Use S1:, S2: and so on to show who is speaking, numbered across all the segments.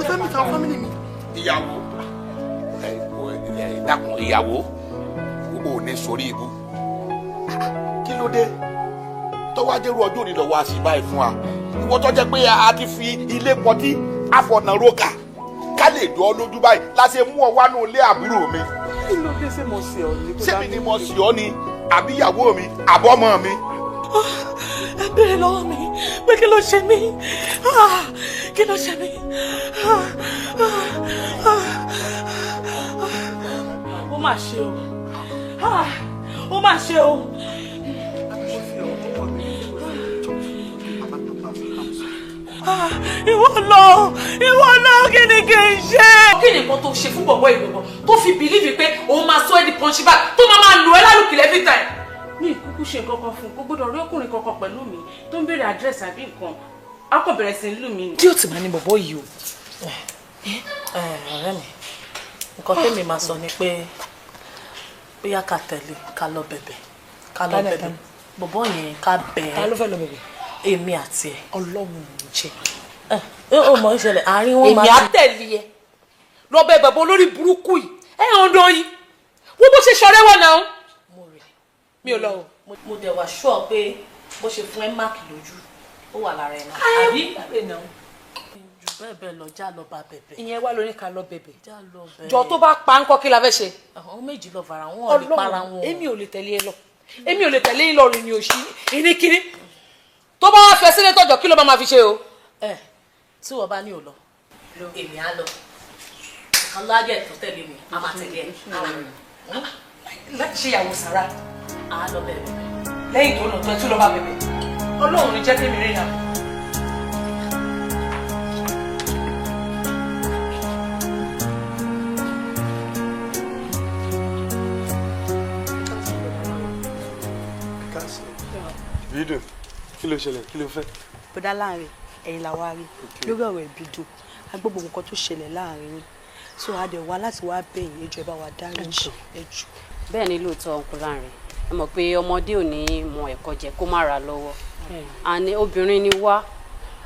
S1: Fẹ́ meet àwọn family mi.
S2: Ìyàwó, ẹ ẹ dákun, ìyàwó, ò ní sórí ibú. Kí ló dé tó wá dérú ọjọ́ òní lọ́wọ́ àṣì báyìí fún wa? Ìwọ tó jẹ́ pé a ti fi ilé pọtí àfọ̀nà roka ká lè dùn ọ́ lójú báyìí láṣẹ mú ọ wánú ilé àbúrò mi.
S3: Kí ló dé? Ṣé mo ṣe ọ ní?
S2: Sẹ́mi ni mo sì ọ́ ni, àbí ìyàwó mi, àbọ́mọ mi?
S4: Ẹ béèrè lọ́wọ́ mi pé kí ló ṣe mí? Ah, kí ló ṣe mí? Ah, ah, ah. Ó mà ṣe o. Ah, ó mà ṣe o. Ah, ìwọ lọ, ìwọ lọ, kí ni kí n ṣe?
S5: Kí ni nǹkan tó ṣe fún bọ̀bọ̀ ìgbọ̀ngàn tó fi believe pé òun máa sọ ẹ́ di punch bag tó máa máa lò ẹ́ lálùkìlẹ̀ every time?
S6: Mi kúkú ṣe nǹkan kan fún un. Kó gbọ́dọ̀ rí ọkùnrin kankan pẹ̀lú mi tó ń béèrè àdírẹ́sì àbí nǹkan, á kàn bẹ̀rẹ̀ sí ní lù mí ni.
S5: Tí ó ti máa ní bọ̀bọ̀ yìí o.
S4: Ọ̀rẹ́ mi, nǹkan tẹ́mi máa sọ ni pé bóyá ká tẹ̀lé, ká lọ bẹ̀bẹ̀, ká lọ bẹ̀bẹ̀ bọ̀bọ̀ yẹn, ká bẹ̀.
S5: Ta ló fẹ́ lọ bẹ̀bẹ̀?
S4: Èmi àti ẹ̀.
S5: Ọlọ́run ò ní jẹ́.
S4: Ẹ ó mọ ìṣẹ̀lẹ̀ àárín wọn.
S5: Èmi
S4: Máa
S5: á tẹ̀lé ẹ lọ bẹ bẹ̀bẹ̀ olórí burúkú yìí. Ẹ hàn dán yìí, wọ́n bó ṣe ṣọ̀rẹ́ wọn náà. Mi ò lọ o.
S4: Mo dẹ̀ wá sure pé bó ṣe fún ẹ mark lójú, ó wà lára ẹ náà.
S5: Àbí?
S4: Jù bẹ́ẹ̀ bẹ́ẹ̀ lọ, já lọ bá bẹ̀bẹ̀.
S5: Ìyẹn wá lóní ká lọ bẹ̀bẹ̀.
S4: Já lọ bẹ̀bẹ̀.
S5: Jọ, tó bá pa ńkọ́, kí la fẹ́ ṣe?
S4: Àwọn méjì lọ fara wọn, ò lè para wọn.
S5: Èmi ò lè tẹ̀lé ẹ lọ, èmi ò lè tẹ̀lé yín lọ rìn ní òṣì ìníkíní. Tó bá wá fẹ́ sílé tọ́jọ́, kí ló máa fi ṣe o?
S4: Ẹ tí wọ́n bá ní ò lọ, èmi á lọ. Alájẹ tó tẹ̀lé mi, a máa tẹ̀lé ẹ.
S5: Láti ṣe ìyàwó sàrà.
S4: A lọ bẹ̀rẹ̀.
S5: Lẹ́yìn tó nà tó, ẹ tún lọ bá bẹ̀bẹ̀. Ọlọ́run ní jẹ́ kémi rìn àbọ̀.
S7: Ìbídùn, kí ló ṣẹlẹ̀? Kí ló fẹ́?
S8: Bọ́dá láàrin ẹ̀yin la wá rí lórí ọ̀rọ̀ Ìbídùn. A gbọ́ gbogbo nǹkan tó ṣẹlẹ̀ láàrin yín, so a dẹ̀ wá láti wá bẹ̀ yín. Ẹ jọ̀ọ́, ẹ bá wa dáríjì, ẹ jọ̀ọ́.
S6: Bẹ́ẹ̀ ni lóòótọ́, uncle Lanre. Ẹ mọ̀ pé ọmọdé ò ní mọ ẹ̀kọ́ jẹ kó má ra lọ́wọ́. Àní obìnrin ni wá,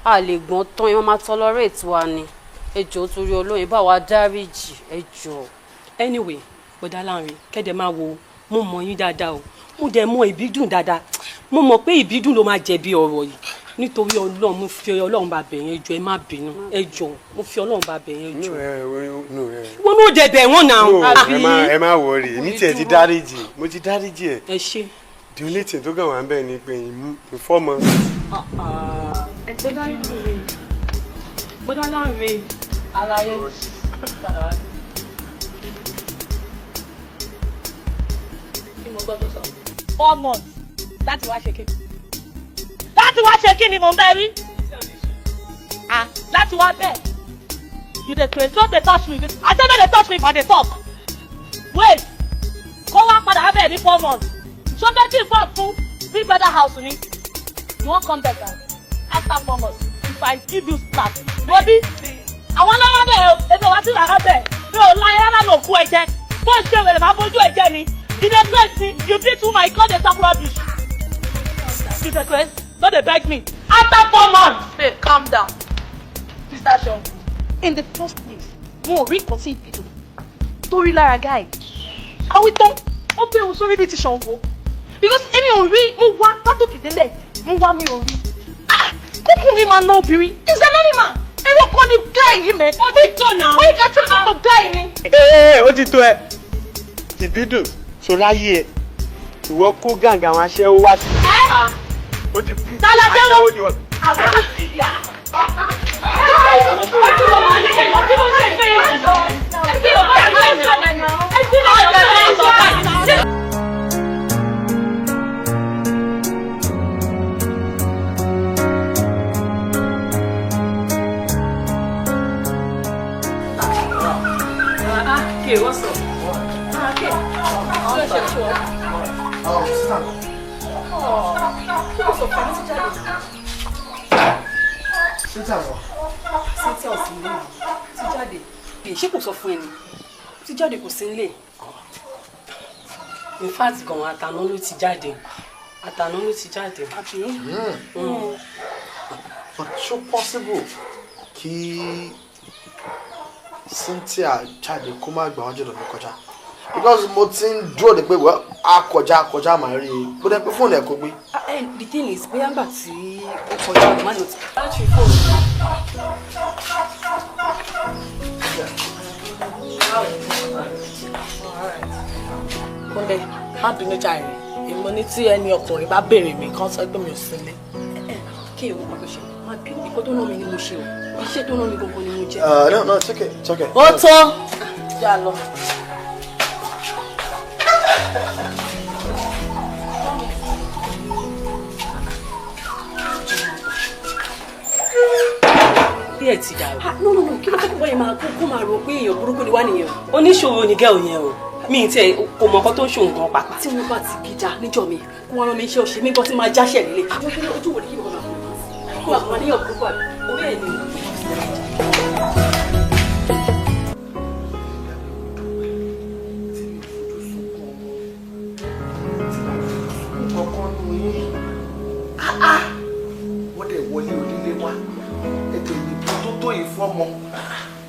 S6: a lè gbọ́n tán, ẹ máa tolerate wa ni. Ẹ jọ̀ọ́, torí Ọlọ́run, bá wa dáríjì, ẹ jọ̀ọ́.
S9: Anyway, bọ́dá Láńre, kẹ́dẹ̀ máa wo, mo mọ̀ yín dáadáa o, mo dẹ̀ mọ̀ Ìbídùn dáadáa. Mo mọ̀ pé Ìbídùn ló máa jẹ̀bi ọ̀rọ̀ yìí. Nítorí Ọlọ́run, mo fi Ọlọ́run bá bẹ̀ yẹn, jọ̀ọ́, ẹ má bínú. Ẹ jọ̀ọ́, mo fi Ọlọ́run bá bẹ̀ yẹn, jọ̀ọ́. Wọn náà dẹ̀ bẹ̀ wọ́n náà.
S7: Ẹ má worry, èmi tiẹ̀ ti dáríjì, mo ti dáríjì ẹ̀.
S9: Ẹ ṣé.
S7: The only thing tó kàn wá ń bẹ̀ ni pé ìfọ́mọ.
S9: Bọ́dá Láńre.
S4: Aláyé. Kí mo gbọ́ tó sọ?
S10: 4 months láti wá ṣe kíni? Láti wá ṣe kíni? Mo ń bẹ rí ah, láti wá bẹ́ẹ̀. You dey craze. No dey touch me. I say no dey touch me if I dey talk. Wait, kó wá padà bẹ́ẹ̀ ní 4 months. Ṣó fẹ́ kí n fọ́ fún Big Brother house ni? You wan come back now after 4 months? If I give you slap, wobi àwọn ọlọ́wọ́ bẹ́ẹ̀ o. Èmi ò wá sí rárá bẹ́ẹ̀. Mi ò láyé rárá. Mi ò kú ẹ̀jẹ̀ bó ṣe wèrè, máa bójú ẹ̀jẹ̀ ni. You dey craze ni. You beat woman, you come dey talk rubbish. You dey craze. No dey beg me after 4 months.
S5: Hey, calm down. Sister Sean.
S8: In the first place, mo ò rí nǹkan tí Ìbídùn torí lára guy àwítán ó bẹ̀ òun sórí bíi ti Ṣàngó, because èmi ò rí. Mo wá látòkè délẹ̀, mo wá, mi ò rí. Ah, kókùnrin máa ná obìnrin is an animal. Ẹranko ni guy yìí mẹ́.
S10: Ó ti tó náà.
S8: Ó yẹ ká tún kọ́ guy ni.
S7: Ee, ó ti tó ẹ. Ìbídùn, ṣọláyé ẹ, ìwọ kó gàǹgà àwọn aṣẹ́wó wá sí. Ó ti kú.
S10: Tálàṣẹ́wó.
S7: Aṣẹ́wó ni wọ́n.
S9: Okay, what's up? Ah, okay. Kí ló ṣe fún ọ?
S1: Sister.
S9: Kí ló sọ fún mi ti jáde?
S1: Cynthia wà.
S9: Cynthia ò sí nílé. Ti jáde. Ṣé kò sọ fún ẹ ni? Ti jáde, kò sí nílé. In fact gan, àtàná ló ti jáde. Àtàná ló ti jáde. Àbí?
S1: But so possible kí Cynthia jáde kó má gbà wọ́n jọ̀dọ̀ mi kọjá because mo ti ń dúró de pé well a kọjá kọjá màá rí i bó dẹ́ pé fóònù ẹ̀ kò gbé.
S9: The thing is bóyá ńgbà tí ó kọjá ọ̀dọ̀ má lò tí. Battery phone.
S4: Kúnlẹ̀, má bínú jàre, èmi ní tí ẹni ọkùnrin bá béèrè mi kán sọ pé mi ò sílé.
S9: Kí ewu kan tó ṣe, má bínú, nǹkan tó rán mi ni mo ṣe o, iṣẹ́ tó rán mi gangan ni mo jẹ́.
S1: No, it's okay, it's okay.
S4: Ó tó, já lọ.
S9: Bí ẹ ti dàrú. No, kí ló fẹ́ kó bọ́yìí máa kó máa rò pé èèyàn burúkú ni wá nìyẹn o. Oníṣòro ni gẹ́ọ̀ yẹn o. Mi ì tiẹ̀ kò mọ̀ nǹkan tó ń ṣòun gan pàápàá. Tí wọ́n bá ti gíga níjọ́ mi, kó wọ́n rán mi iṣẹ́ òṣè mi gan tí máa jáṣẹ̀ nílé. Àwọn kí ojú wo ni kí wọ́n máa kó àwọn àníyàn burúkú àbí orí ẹ̀ ni.
S2: Wọ́n dẹ̀ wọlé onílé wá ètò ìdìbò tó tó yìí fọ́mọ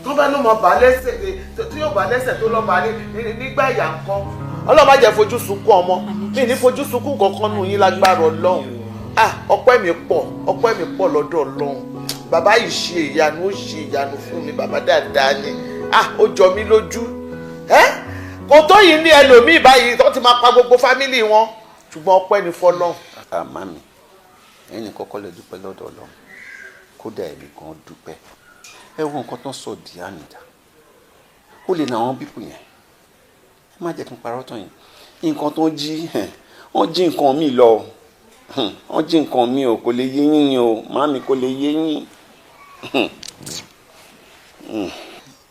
S2: tó bá ló mọ bá lẹ́sẹ̀ tí yóò bá lẹ́sẹ̀ tó lọ́ọ́ bá nígbà ìyá nǹkan. Ọlọ́run má jẹ́ fojú sunkún ọmọ mi ní fojú sunkún kankan nù yín lágbára Ọlọ́run. Ọpẹ́ mi pọ̀, ọpẹ́ mi pọ̀ lọ́dọ̀ Ọlọ́run. Bàbá yìí ṣe ìyanu, ó ṣe ìyanu fún mi, bàbá dáadáa ni. Ó jọ mí lójú. Kò tó yìí ní ẹlòmíì báyìí tó ti máa pa gbogbo fámìlì wọn, ṣùgbọ́n ọpẹ́ ni fọ́lọ́run.
S11: Màmí, ẹ̀yin kọ́kọ́ lè dúpẹ́ lọ́dọ̀ Ọlọ́run, kódà èmi gan dúpẹ́. Ẹ wo nǹkan tó ń sọ di ànìdá, ó lè na àwọn pípù yẹn. Ẹ má jẹ́ kí n parọ́ tán yìí, nǹkan tó ń jí, wọ́n jí nǹkan mi lọ, wọ́n jí nǹkan mi o, kò lè yé yín ni o, màmí kò lè yé yín.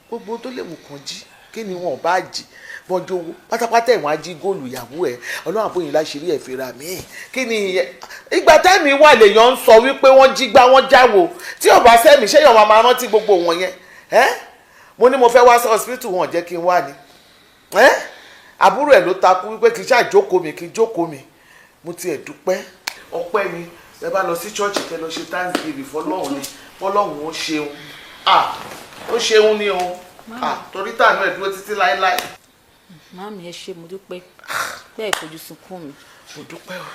S2: Gbogbo tó lè wù kàn jí, kí ni wọn bá jí bọ́jọ́ owó pátápátá ìwọ̀n ají góòlù ìyàwó ẹ̀, Ọlọ́run àbóyìn láṣìírí ẹ̀ fèrè àmì. Kí ni ìyẹn? Ìgbà tẹ́mi wà lèèyàn ń sọ wípé wọ́n jí gbá wọ́n jáwó, tí ò bá sẹ́mi ṣé èèyàn máa rántí gbogbo wọn yẹn? Mo ní mo fẹ́ wá sí hospital, wọn jẹ́ kí n wá ni. Àbúrò ẹ̀ ló takú wípé kì í ṣàjókòó mi, kì í jókòó mi. Mo tiẹ̀ dúpẹ́. Ọpẹ́ ni ẹ bá lọ sí chọ́ọ̀chì kẹ́ lọ ṣe thanksgiving fọlọ́run ni, fọlọ́run ó ṣeun. Ó ṣeun ni o, torí tànú ẹ̀ dúró títí láéláé.
S12: Màámi ẹ ṣé, mo dúpẹ́ bẹ́ẹ̀ fojú sunkún mi.
S2: Mo dúpẹ́ o.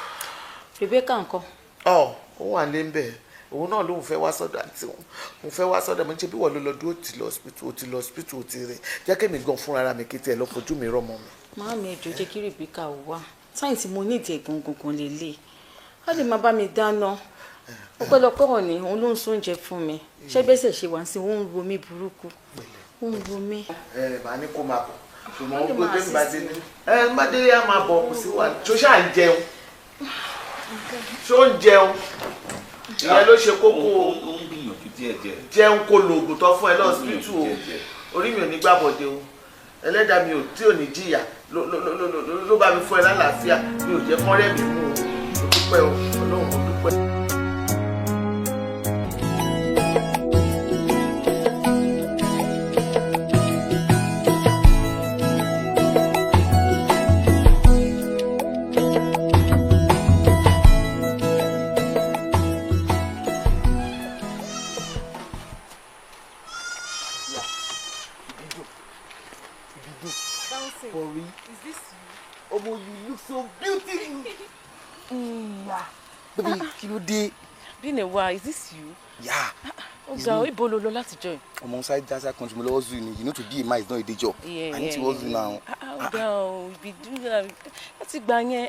S12: Rebecca ńkọ́.
S2: Ó wà lé ń bẹ̀, òun náà lóun fẹ́ wá sọ́dọ̀ àǹtí òun, òun fẹ́ wá sọ́dọ̀ mi. Ṣe bí wọ́n ló lọ dúró tì lọ hospital, ti lọ hospital ti rìn, jẹ́ kí èmi gan fúnra mi kí tiẹ̀ lọ fojú mi rọ́mọ mi.
S12: Màámi ẹ jọ̀ọ́ jẹ́ kí Rebecca wá, sáyẹn tí mo ní ìdí ẹ̀gbọ́n gangan lélẹ̀, á lè máa bá mi dáná. Ọpẹ́lọpẹ́ òní òun ló ń sún oúnjẹ fún mi, ṣé bẹ́sẹ̀ ṣe wá sí, òun ń ro mí burúkú, ó ń ro mí.
S2: Ẹ màá ní kó máa bọ̀, ṣùgbọ́n ó gbé bá délé, ẹ má délé á máa bọ̀, kò sí wà. Ṣó ṣáà ń jẹun? Ṣó ń jẹun? Ìyẹn ló ṣe kókó o. Jẹun kó lo oògùn tó fún ẹ lọ́sibítù o. Orí mi ò ní gbàbọ̀dé o, ẹlẹ́dàá mi ò tí ò ní jìyà ló bá mi fún ẹ lálàáfíà, mi ò jẹ́ kán rẹ́ mi mú o. Mo dúpẹ́ o, Ọlọ́run mo dúpẹ́.
S13: Kí ló dé?
S5: Been a while, is this you?
S13: Yeah.
S5: Oga, ibo lo lọ láti join?
S13: Ọmọ inside dancer country mo lọ hustle ni, you know to be a man is not a day job.
S5: Yeah,
S13: I need to hustle now.
S5: Oga, o be do that. Láti gbà yẹn,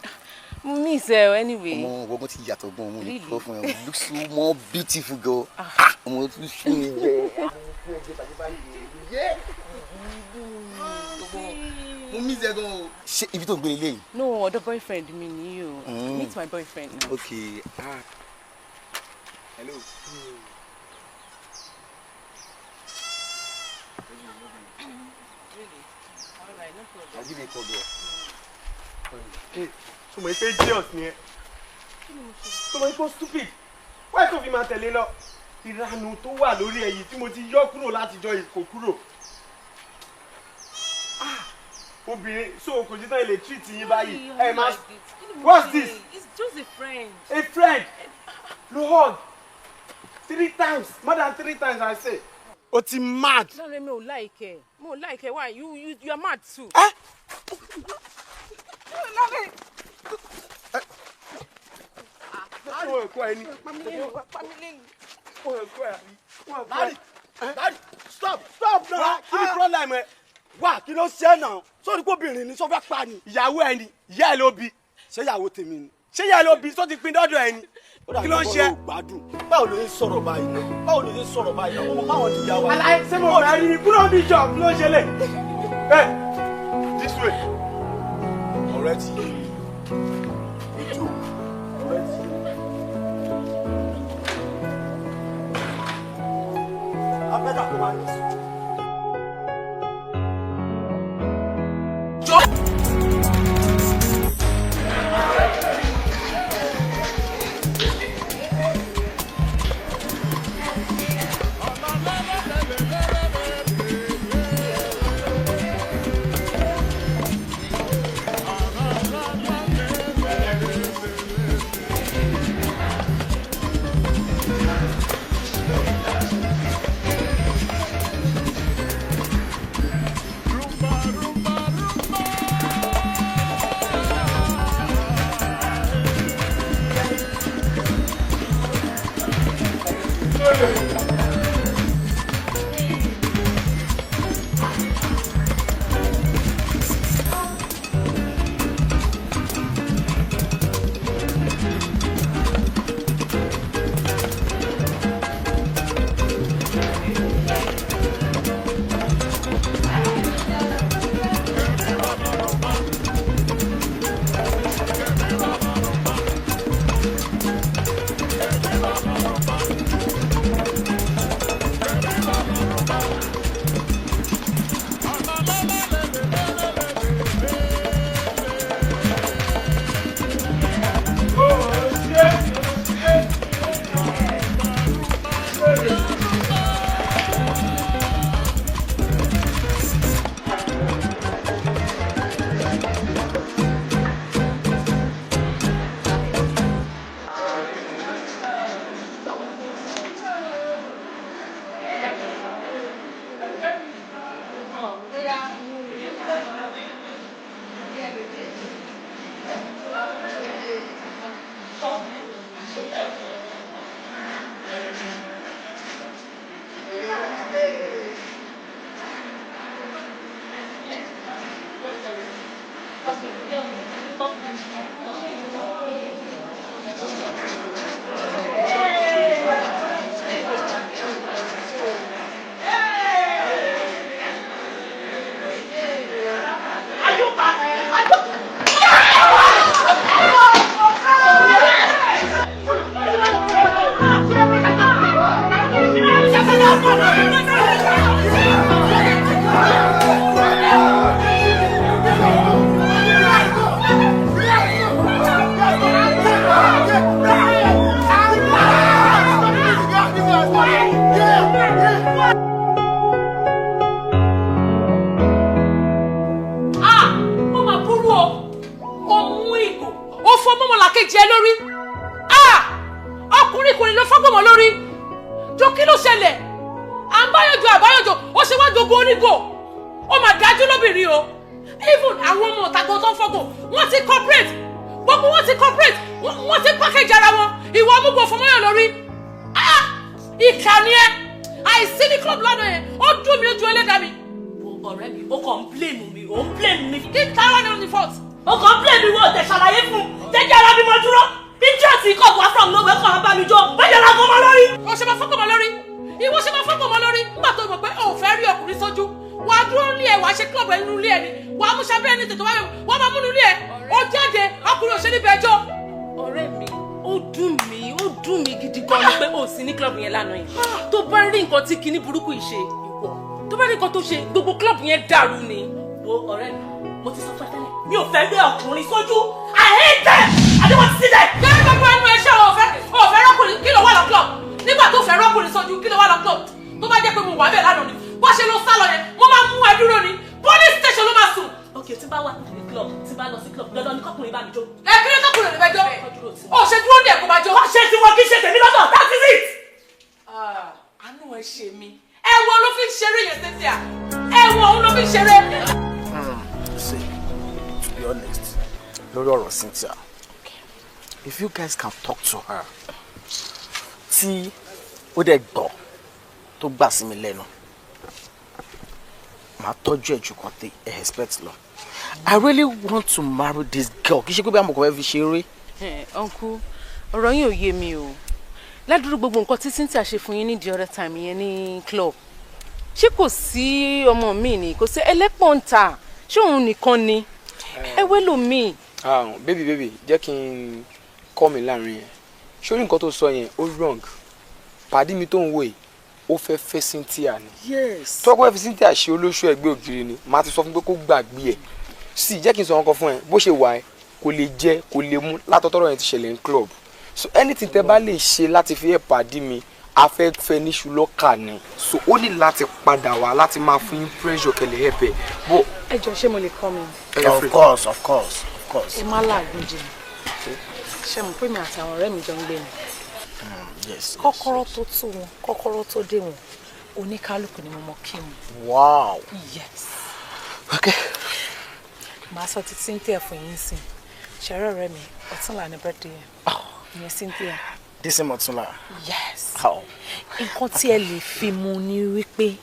S5: mo miss ẹ anyway.
S13: Ọmọ ọgbọ́n ti yàtọ̀ gan, mo lè kọ́ fún ẹ. You look so more beautiful girl. Ọmọ tún ṣe é jẹ. Mo miss ẹ gan o. Ṣé ibi tó ń gbé ilé yìí?
S5: No, ọ̀dọ̀ boyfriend mi nìyí o. Meet my boyfriend now.
S13: Okay. Hello.
S5: Really? All right, no problem.
S13: I'll give you a call, girl.
S7: Hey, so mo ife idiot ni ẹ. So mo ife stupid. Why tó fi máa tẹ̀lé lọ? Ìranù tó wà lórí ẹ̀yìn tí mo ti yọ kúrò látijọ́ yìí kò kúrò. Obìnrin, so kò sí tán ilé treat yín báyìí. Ẹ máa. What's this?
S5: It's just a friend.
S7: A friend. No hug. 3 times, more than 3 times I say. O ti mad.
S5: Lanre, mi ò like ẹ. Mo ò like ẹ. Why? You are mad too.
S7: Eh?
S5: Lanre.
S7: Wọ́n kọ́ ẹ ní. Wọ́n kọ́ ẹ.
S1: Daddy, Daddy, stop, stop now.
S7: Kí ni problem ẹ?
S1: Wá, kí ló ṣe náà? Sórí pé obìnrin ni sọ fẹ́ pa ni.
S7: Ìyàwó ẹ ni, ìyá ẹ ló bí.
S1: Ṣé ìyàwó tèmi ni?
S7: Ṣé ìyá ẹ ló bí? Sọ ti pin dọ́dọ̀ ẹ ni. Kí ló ń ṣe?
S1: Báwo ló ń sọ̀rọ̀ báyìí náà? Báwo ló ń sọ̀rọ̀ báyìí náà? Ọmọ báwọn ti yà wá.
S7: Aláì ṣé mo fẹ́ rí kúrò ní ìjọ kí ló ń ṣe lè? Ẹ this way.
S1: Ọ̀rẹ́ ti yé mi. Ojú ọ̀rẹ́ ti yé mi. Abẹ́dà kò máa ní sùn.
S5: Dàrú ni.
S10: Wo ọ̀rẹ́ mi, mo ti sọ fún ẹ tẹ́lẹ̀, mi ò fẹ́ rí ọkùnrin sójú. I hate them! I don't want to see them!
S5: Kí ló gbogbo ẹnu ẹṣẹ́ ọ̀fẹ́ rọ́kùnrin kí ló wà lọ club? Nígbà tó fẹ́ rọ́kùnrin sójú kí ló wà lọ club? Tó bá jẹ́ pé mo wà bẹ́ẹ̀ lánàá ni, bó ṣe ló sá lọ yẹn, mo máa mú ẹ dúró ni, police station ló máa sùn.
S10: Ok, tí bá wà ní club, tí bá lọ sí club, dandan ni kọ́kùnrin bá mi jó.
S5: Ẹ kí ló tọkùnrin lè bẹ jó? Ó ṣe dúró ní ẹ̀kọ́ máa jó.
S10: Wọ́n ṣe tí wọn kì í ṣe tèmi lọ́tọ̀, that is it!
S5: Àánú ẹ ṣe mi. Ẹ Ẹ̀wọ̀n ló fi ń ṣeré yẹn, Cynthia. Ẹ̀wọ̀n òun ló fi ń ṣeré.
S1: See, to be honest, lórí ọ̀rọ̀ Cynthia, if you guys can talk to her, tí ó dẹ̀ gbọ́, tó gbà sí mi lẹ́nu, màá tọ́jú ẹ̀ ju kan tí ẹ expect lọ. I really want to marry this girl. Kì í ṣe pé bí àmọ̀kọ́ fẹ́ fi ṣeré.
S4: Uncle, ọ̀rọ̀ yín ò yé mi o. Ládùúrú gbogbo nǹkan tí Cynthia ṣe fún yín ní the other time yẹn ní club, ṣé kò sí ọmọ mi ni? Kò sí ẹlẹ́pọ̀ ń ta? Ṣé òun nìkan ni? Ẹ wé lòmíì.
S14: Baby, baby, jẹ́ kí n kọ́ mi láàrin yẹn. Sórí nǹkan tó sọ yẹn, ó wrong. Pàdé mi tó ń wò yìí, ó fẹ́ fẹ́ Cynthia ni.
S1: Yes.
S14: Tọ́kọ́ fẹ́ fi Cynthia ṣe olóṣù ẹgbẹ́ ògiri ni, màá ti sọ fún pé kó gbàgbé ẹ̀ sí. Jẹ́ kí n sọ nǹkan fún ẹ. Bó ṣe wà ẹ, kò lè jẹ, kò lè mú látọ̀tọ̀rọ̀ yẹn ti ṣẹlẹ̀ ní club. So anything tẹ bá lè ṣe láti fi ẹ̀ pàdé mi, afẹ́fẹ́ níṣu lọ́kà ni, so ó ní láti padà wá láti máa fún yín pressure kẹlẹ̀ ẹ̀ bẹ̀ bó.
S15: Ẹ jọ, ṣé mo lè kọ́ mi?
S1: Of course, of course, of course.
S15: Ẹ má làágùn jìnnà. Ṣe mọ̀ pé mi àti àwọn ọ̀rẹ́ mi jọ ń gbé ni?
S1: Yes.
S15: Kọ́kọ́rọ́ tó tó wọn, kọ́kọ́rọ́ tó dé wọn, oníkálukú ni mo mọ kí mu.
S1: Wow.
S15: Yes.
S1: Okay.
S15: Màá sọ ti Cynthia fún yín sìn. Ṣẹ̀rẹ̀ ọ̀rẹ́ mi, ọ̀túnla ni birthday yẹn. Ìyẹn Cynthia.
S1: This same ọ̀túnla?
S15: Yes.
S1: How?
S15: Nǹkan tí ẹ lè fi mu ni wípé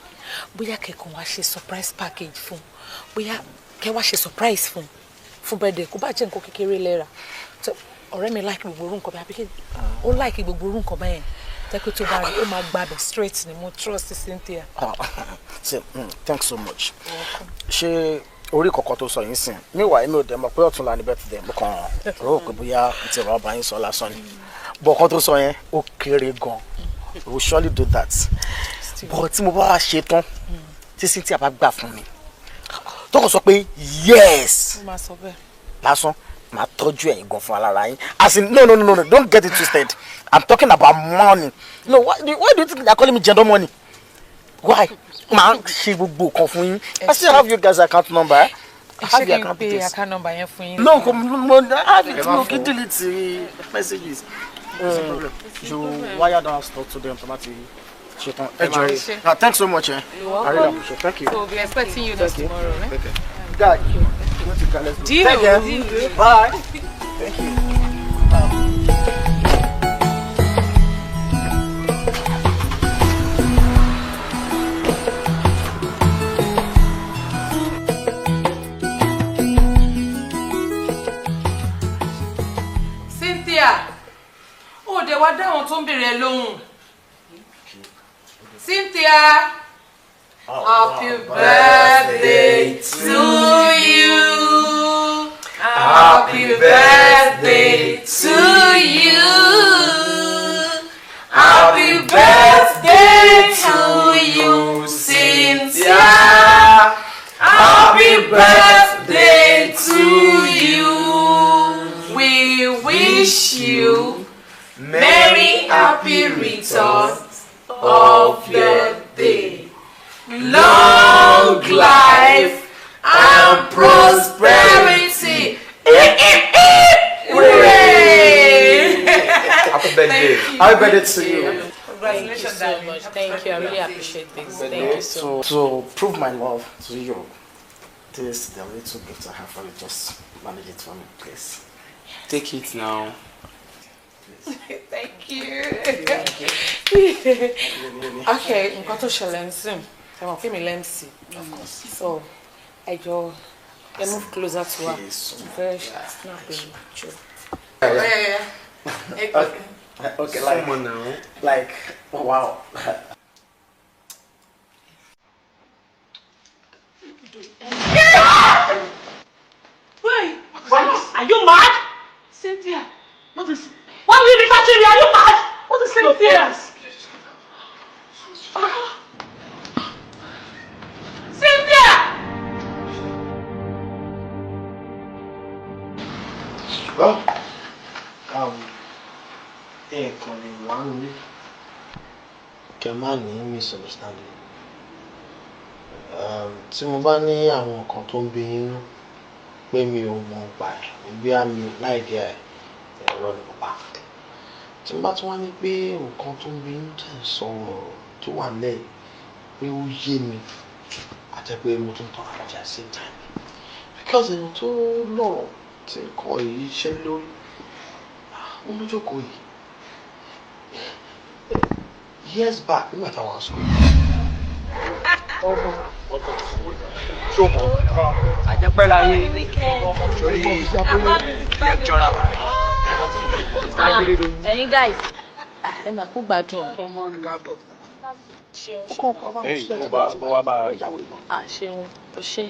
S15: bóyá kẹ̀kọ́ wá ṣe surprise package fún, bóyá kẹ́ wá ṣe surprise fún birthday, kó bá jẹ́ nǹkan kékeré lẹ́ra. Ọ̀rẹ́ mi like gbogbo orú nǹkan bẹ́ẹ̀, àbíkẹ́ ó like gbogbo orú nǹkan bẹ́ẹ̀ tẹ́kọ̀ tó bá rí, ó máa gbàbẹ̀ straight ni. Mo trust Cynthia.
S1: So, thanks so much. Ṣé orí kọ̀ọ̀kan tó sọ yín sìn? Meanwhile, èmi ò dẹ̀ mọ̀ pé ọ̀túnla ni birthday. Mo kàn rò ó pé bóyá n ti rọ̀ ọba yín sọ lásán ni. Bọ̀ ọ̀kan tó sọ yẹn, ó kéré gan. We will surely do that. But tí mo bá wá ṣe tán, tí Cynthia bá gbà fún mi, tó kàn sọ pé yes
S15: Ó máa sọ bẹ́ẹ̀.
S1: lásán, màá tọ́jú ẹ̀yin gan fún alára yín. As in, no, no, no, no, don't get it twisted. I'm talking about money. No, why do you think they're calling me Gender Money? Why? Màá ṣe gbogbo nǹkan fún yín. I still have you guys' account number. I have
S15: Ṣé
S1: your
S15: kí n
S1: account
S15: pe
S1: details.
S15: account number yẹn fún yín?
S1: No, kò mo I have it. No, kí delete messages. You wire down stuff to them tomato. Ṣetán. Ẹ jọ̀ọ́. Ah, thanks so much. Eh.
S15: You're
S1: I really
S15: welcome.
S1: appreciate it. Thank you.
S15: So we'll be expecting you
S1: Thank you.
S15: tomorrow. Eh?
S1: Okay. Guy, let's go.
S15: Deal.
S1: Thank you.
S15: Deal.
S1: Bye. Thank you.
S5: Cynthia, ó dẹ̀ wá dá àwọn tó ń béèrè ẹ lóhùn. Cynthia, happy birthday to you. Happy birthday to you. Happy birthday to you, Cynthia. Happy birthday to you. We wish you many happy returns of the day. Long life and prosperity. Hooray!
S14: Happy birthday.
S1: Happy birthday to you.
S15: Thank you so much. Thank you. I really appreciate this. Thank you so much.
S1: To prove my love to you, this is the little gift I have for you. Just manage it for me, please.
S14: Take it now.
S15: Thank you. Okay, nǹkan tó ṣẹlẹ̀ ń sìn, ẹ mọ̀ pé mi lẹ́mc.
S1: Of course.
S15: So, ẹ jọ, ẹ move closer to her. Very snap a picture.
S1: Yeah, Okay, okay, like,
S14: Someone now.
S1: Like, wow.
S10: Wait, are you mad? Cynthia, what is? Why will you be touching me? Are you mad? What is Cynthia?
S5: Cynthia!
S1: Well, ẹ̀ẹ̀kan lè wá nílé kẹ má ní misunderstanding. Tí mo bá ní àwọn nǹkan tó ń bí yín nú pé mi ò mọ̀ pa ẹ̀, bí àmì láìdí ẹ̀, ẹ̀rọ ni mo pa. Tí mo bá tún wá ní pé nǹkan tó ń bí yín tẹ̀ ń sọ tó wà nílẹ̀ yìí,
S16: pé ó yé mi àti pé mo tún tán ara jẹ at the same time, because èèyàn tó lọ́rọ̀ tí nǹkan yìí ṣe lórí ó lójókòó yìí years back nígbà táwọn sọ.
S17: Ṣọmọ àjẹpẹ́ láyé sórí jọra wa.
S10: Ẹ̀yin guys, ẹ máa kú gbádùn. Ṣeun o, ṣe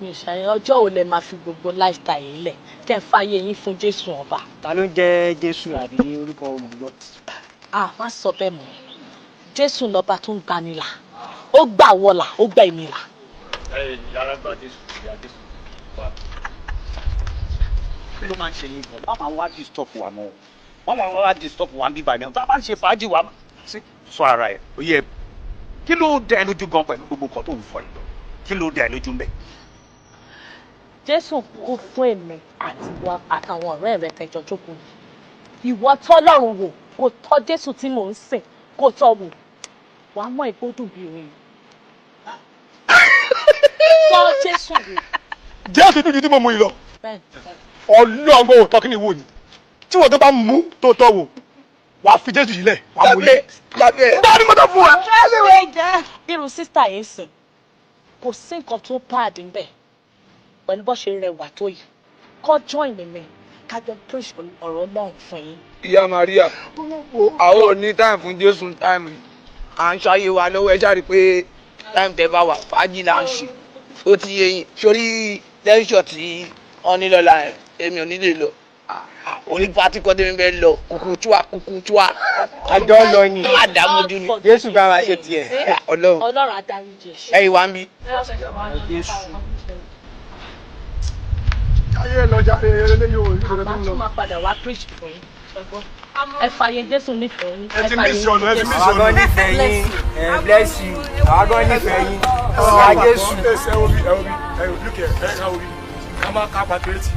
S10: mi ò ṣàyẹn ọjọ́ ò lẹ máa fi gbogbo lifestyle yìí lẹ̀ tẹ́ ń fàyè yín fún Jésù ọba.
S7: Ta ló ń jẹ́ Jésù àbí orúkọ olùgbọ́?
S10: Ah, má sọ bẹ́ẹ̀ mọ́. Jésù lọ́ba tó ń gbanilà, ó gbà wọlà, ó gbà èmi là.
S17: Ẹ yàrá gba Jésù, ìyá Jésù wà.
S11: Kí ló máa ń ṣe yín gan? Wọ́n máa wá disturb wa náà. Wọ́n máa wá disturb wa bíbá mi. Tá a bá ń ṣe fàájì wa, sọ ara ẹ̀, ó yẹ. Kí ló dá ẹ lójú gan pẹ̀lú gbogbo nǹkan tó ń fọ yìí? Kí ló dá ẹ lójú ń bẹ̀?
S10: Jésù kú fún èmi àti wa àtàwọn ọ̀rẹ́ rẹ̀ tẹ̀jọ́ jókòó. Ìwọ tọ́lọ́run wò, kò tọ́ Jésù tí mò ń sìn, kò tọ́ wò. Wàá mọ̀ ìgbódùn bí orin. Tọ́ Jésù wò.
S17: Jésù dúdú tí mo mú yìí lọ. Ọlọ́run ò tọ́ kí ni wò ni. Tí wọ́n tó bá mú tó tọ́ wò, wàá fi Jésù sílẹ̀, wàá mú yìí. Dábì mọ́tò fún ẹ.
S10: Irun sísítà yìí sìn, kò sí nǹkan tó páàdì ń bẹ̀ pẹ̀lú bó ṣe rẹwà tó yìí. Kọ́ join mi kájọ preach ọ̀rọ̀ náà fún yín.
S14: Ìyá Maria, àwọn ò ní táìmù fún Jésù táìmù. À ń ṣayé wa lọ́wọ́, ẹ ṣáà rí pé táìmù tẹ́ bá wà fàájì là ń ṣe. Ó ti yé yín. Sórí lẹ́ńṣọ̀ tí wọ́n ní lọ́la ẹ̀, èmi ò ní lè lọ. Oní pátí kọ́ tẹ́mi bẹ́ẹ̀ lọ, kùkùtùwà kùkùtùwà.
S7: Àjọ lọ ni.
S14: Àdàmójú ni.
S7: Jésù bá wa ṣe tiẹ̀.
S14: Ọlọ́run.
S10: Ọlọ́run adáríjì ẹ̀ṣẹ̀.
S14: Ẹ̀yin wá ń bí.
S7: Jésù.
S17: Ayé lọ jáde eléyìí ò ní ìṣòro tó
S10: Màá
S17: ń
S10: tún
S17: lọ.
S10: máa padà wá preach fún yín. Ẹ fààyè Jésù nífẹ̀ẹ́ yín.
S17: Ẹ ti miss ọ̀nà, ẹ ti miss
S7: Àwa
S17: ọ̀nà.
S7: gan nífẹ̀ẹ́ yín. Bless you. Àwa gan nífẹ̀ẹ́ yín. Ìyá Jésù.
S17: Ẹ wo bí, ẹ wo bí, ẹ wo lókè, ẹ ká wo bí. Ká má ká pàtẹ́rẹ́tì.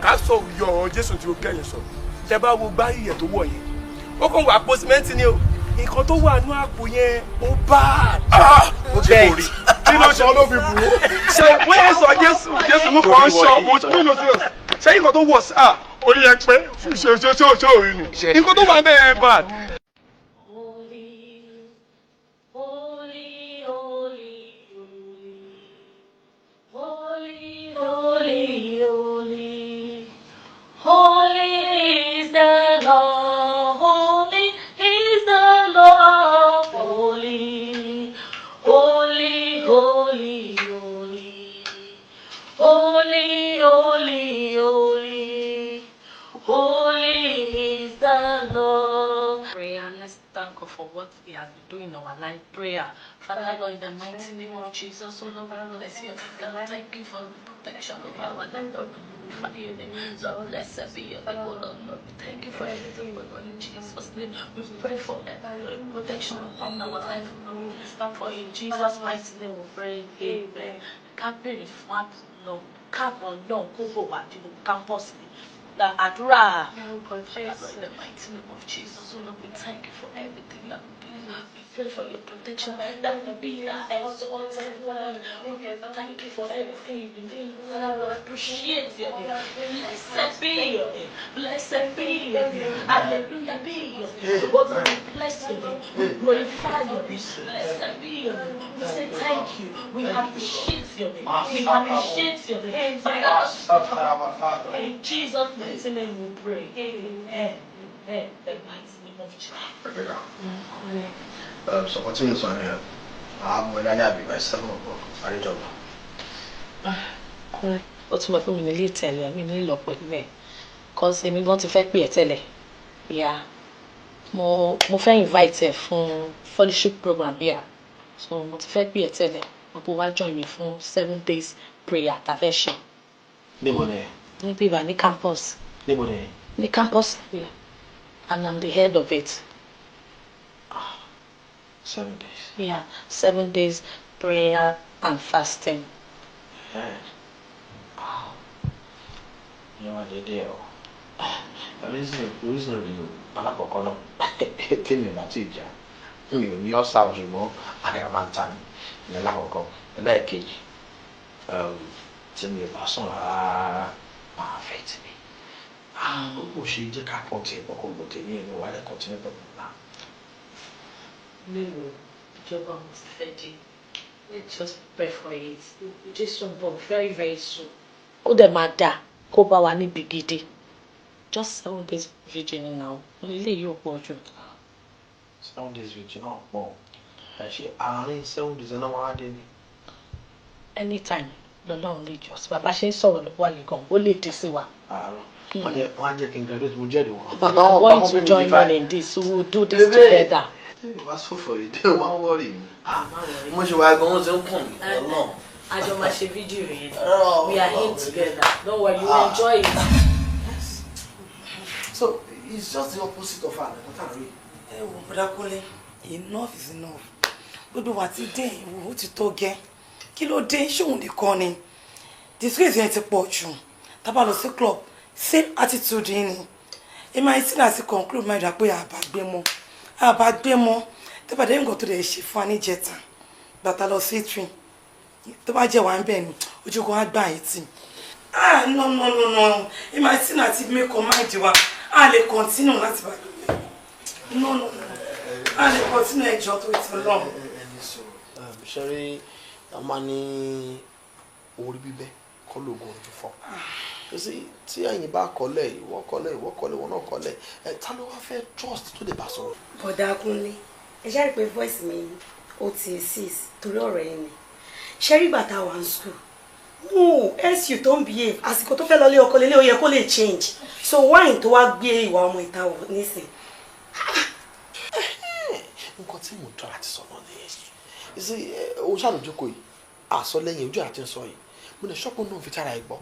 S17: Ká sọ yọ ọ̀rọ̀ Jésù tí o kẹ́yìn sọ. Tẹ bá wo gbá iyẹ̀ tó wọ̀ yẹn. Ó kàn wá àpò sìmẹ́ntì ni o. Nǹkan tó wà nú àpò yẹn ó bá
S7: Ó bẹ́ẹ̀.
S17: Kí ló sọ ló fi bù ú? Ṣé wọ́n yẹn sọ Jésù? Jésù mú kàn sọ, mo ṣe ló ṣe. Ṣé nǹkan tó wọ̀ sí à? Orí ẹ pé ṣe ṣe ṣe ṣe òrí ni. Nǹkan tó wà bẹ́ẹ̀ bad.
S10: Holy, holy, holy, holy, holy, holy is the Lord, holy is the Lord, holy, holy, holy, holy, holy, holy, holy, holy is the Lord. Prayer, let's thank God for what He has been doing in our life. Prayer. Father Lord, in the mighty name of Jesus, O Lord, bless you. God, thank you for the protection of our life. Lord, glorify your name. Lord, blessed be your name, O Lord. Lord, we thank you for everything, O Lord, in Jesus' name. We pray for every protection upon our life. Lord, we stand for in Jesus' mighty name we pray. Amen. Ká béèrè fún àbùnà káàbọ̀ náà kó bò wá nínú campus ni. La àdúrà. Lord, in the mighty name of Jesus, O Lord, we thank you for everything you have done. We pray for your protection. That will be our exalted Lord. We thank you for everything you've been doing. Lord, we appreciate your name. Blessed be your name. Blessed be your name. Hallelujah be your name. Lord, we bless your name. We glorify your name. Blessed be your name. We say thank you. We appreciate your name. We appreciate your name. Father, in Jesus' mighty name we pray. Amen. Amen. The mighty name of Jesus.
S16: Rebecca. So continue to here. I'm going to be by 7 o'clock. Àríjọba.
S10: Kúnlẹ̀, ó tún mọ̀ pé mi nílé tẹ̀lé mi nílò pẹ̀lú ẹ̀ cause èmi gan ti fẹ́ pè ẹ́ tẹ́lẹ̀. Yeah, mo fẹ́ invite ẹ fún fellowship program, yeah, so mo ti fẹ́ pè ẹ́ tẹ́lẹ̀ gbogbo wa join mi fún 7 days prayer tá a fẹ́ ṣe.
S16: Níbo ni?
S10: Ní bíbá ní campus.
S16: Níbo ni?
S10: Ní campus, yeah, and I'm the head of it.
S16: 7 days.
S10: Yeah, 7 days prayer and fasting.
S16: Ìyẹn wà dédé o. Reason rí o, alákọ̀ọ́kọ́ náà, tèmi ò bá tí ì jà, mi ò ní ọ̀sà ṣùgbọ́n àyà máa ń ta mi. Ní lákọ̀ọ́kọ́, ẹlẹ́ẹ̀kejì, tí mi ò bá sùn rárá, máa affect mi. Ó ṣe jẹ́ ká continue kọ́kọ́ gbọ́ tèmi inú wa lẹ́ continue pẹ̀lú náà.
S15: Mélòó ìjọba mo ti fẹ́ dé? Let's just prepare for it. Jésù ń bọ̀ very very soon. Ó dẹ̀ máa dà kó bá wa níbi gidi. Just 7 days vigil now. Ilé yóò pọ̀ jù.
S16: 7 days vigil náà pọ̀. Ẹ ṣe àárín 7 days náà wá dé ni?
S15: Anytime lọ́lọ́run lè jọ sí. Bàbá ṣe ń sọ̀rọ̀ lọ́wọ́ àlè gan, ó lè dé sí wa.
S16: Àárọ̀. Wọ́n á jẹ́ kí n graduate, mo jẹ́rìí wọn.
S15: I want to join in in this. We will do this together.
S16: Ìwà sọ̀fọ̀ yìí dé, o máa ń worry mi. Mo ṣe wá gan, ó ti ń kùn mí. Ọlọ́run.
S15: A jọ máa ṣe fídíò yẹn. We are in together. Don't worry, you will enjoy it.
S16: Yes. So it's just the opposite of her. Nǹkan tá à ń rí.
S18: Ẹ wò, bọ́dá Kúnlé, enough is enough. Gbogbo wa ti dé ìwò, ó ti tó gẹ́. Kí ló dé? Ṣóun nìkan ni? Disgrace yẹn ti pọ̀ jù. Tá bá lọ sí club, same attitude yìí ni. Èmi àti tina ti conclude máa dà pé àbá gbé mọ́, àbá gbé mọ́. Tó bá dé, nǹkan tó dẹ̀ ṣe fún wa níjẹta bàtà lọ sí twin, tó bá jẹ́ wà ń bẹ̀ ni, ojú kan á gbà yìí tì. Ah, no, no, no, no, èmi àti tina ti make up mind wa, a lè continue láti bá gbé. No, no, no, a lè continue. Ẹjọ́ tó ti lọ.
S16: Ẹni sọ ṣẹ́rí, a máa ní orí bíbẹ́ kọ́ lóògùn orí fífọ́. You see, tí ẹ̀yin bá kọ́lẹ̀, ìwọ kọ́lẹ̀, ìwọ kọ́lẹ̀, ìwọ náà kọ́lẹ̀ ẹ̀, ta ló wá fẹ́ trust tó lè bá sọ̀rọ̀?
S19: Bọ̀dà Kúnlé, ẹ ṣáà rí pé voice mi ó ti six torí ọ̀rọ̀ ẹ ni. Ṣe rí ìgbà tá a wà ní school, no su tó ń behave, àsìkò tó fẹ́ lọ lé ọkọ lélẹ́, ó yẹ kó lè change. So why tó wá gbé ìwà ọmọ ìta wọ̀ nísìn?
S16: Nǹkan tí mò ń tọ́ láti sọ náà nìyẹn. You see, o ṣàlùjókòó yìí, àsọ lẹ́yìn ojú àti sọ yìí, mo lè ṣọ́pọ̀ náà fi tára ẹ̀ gbọ́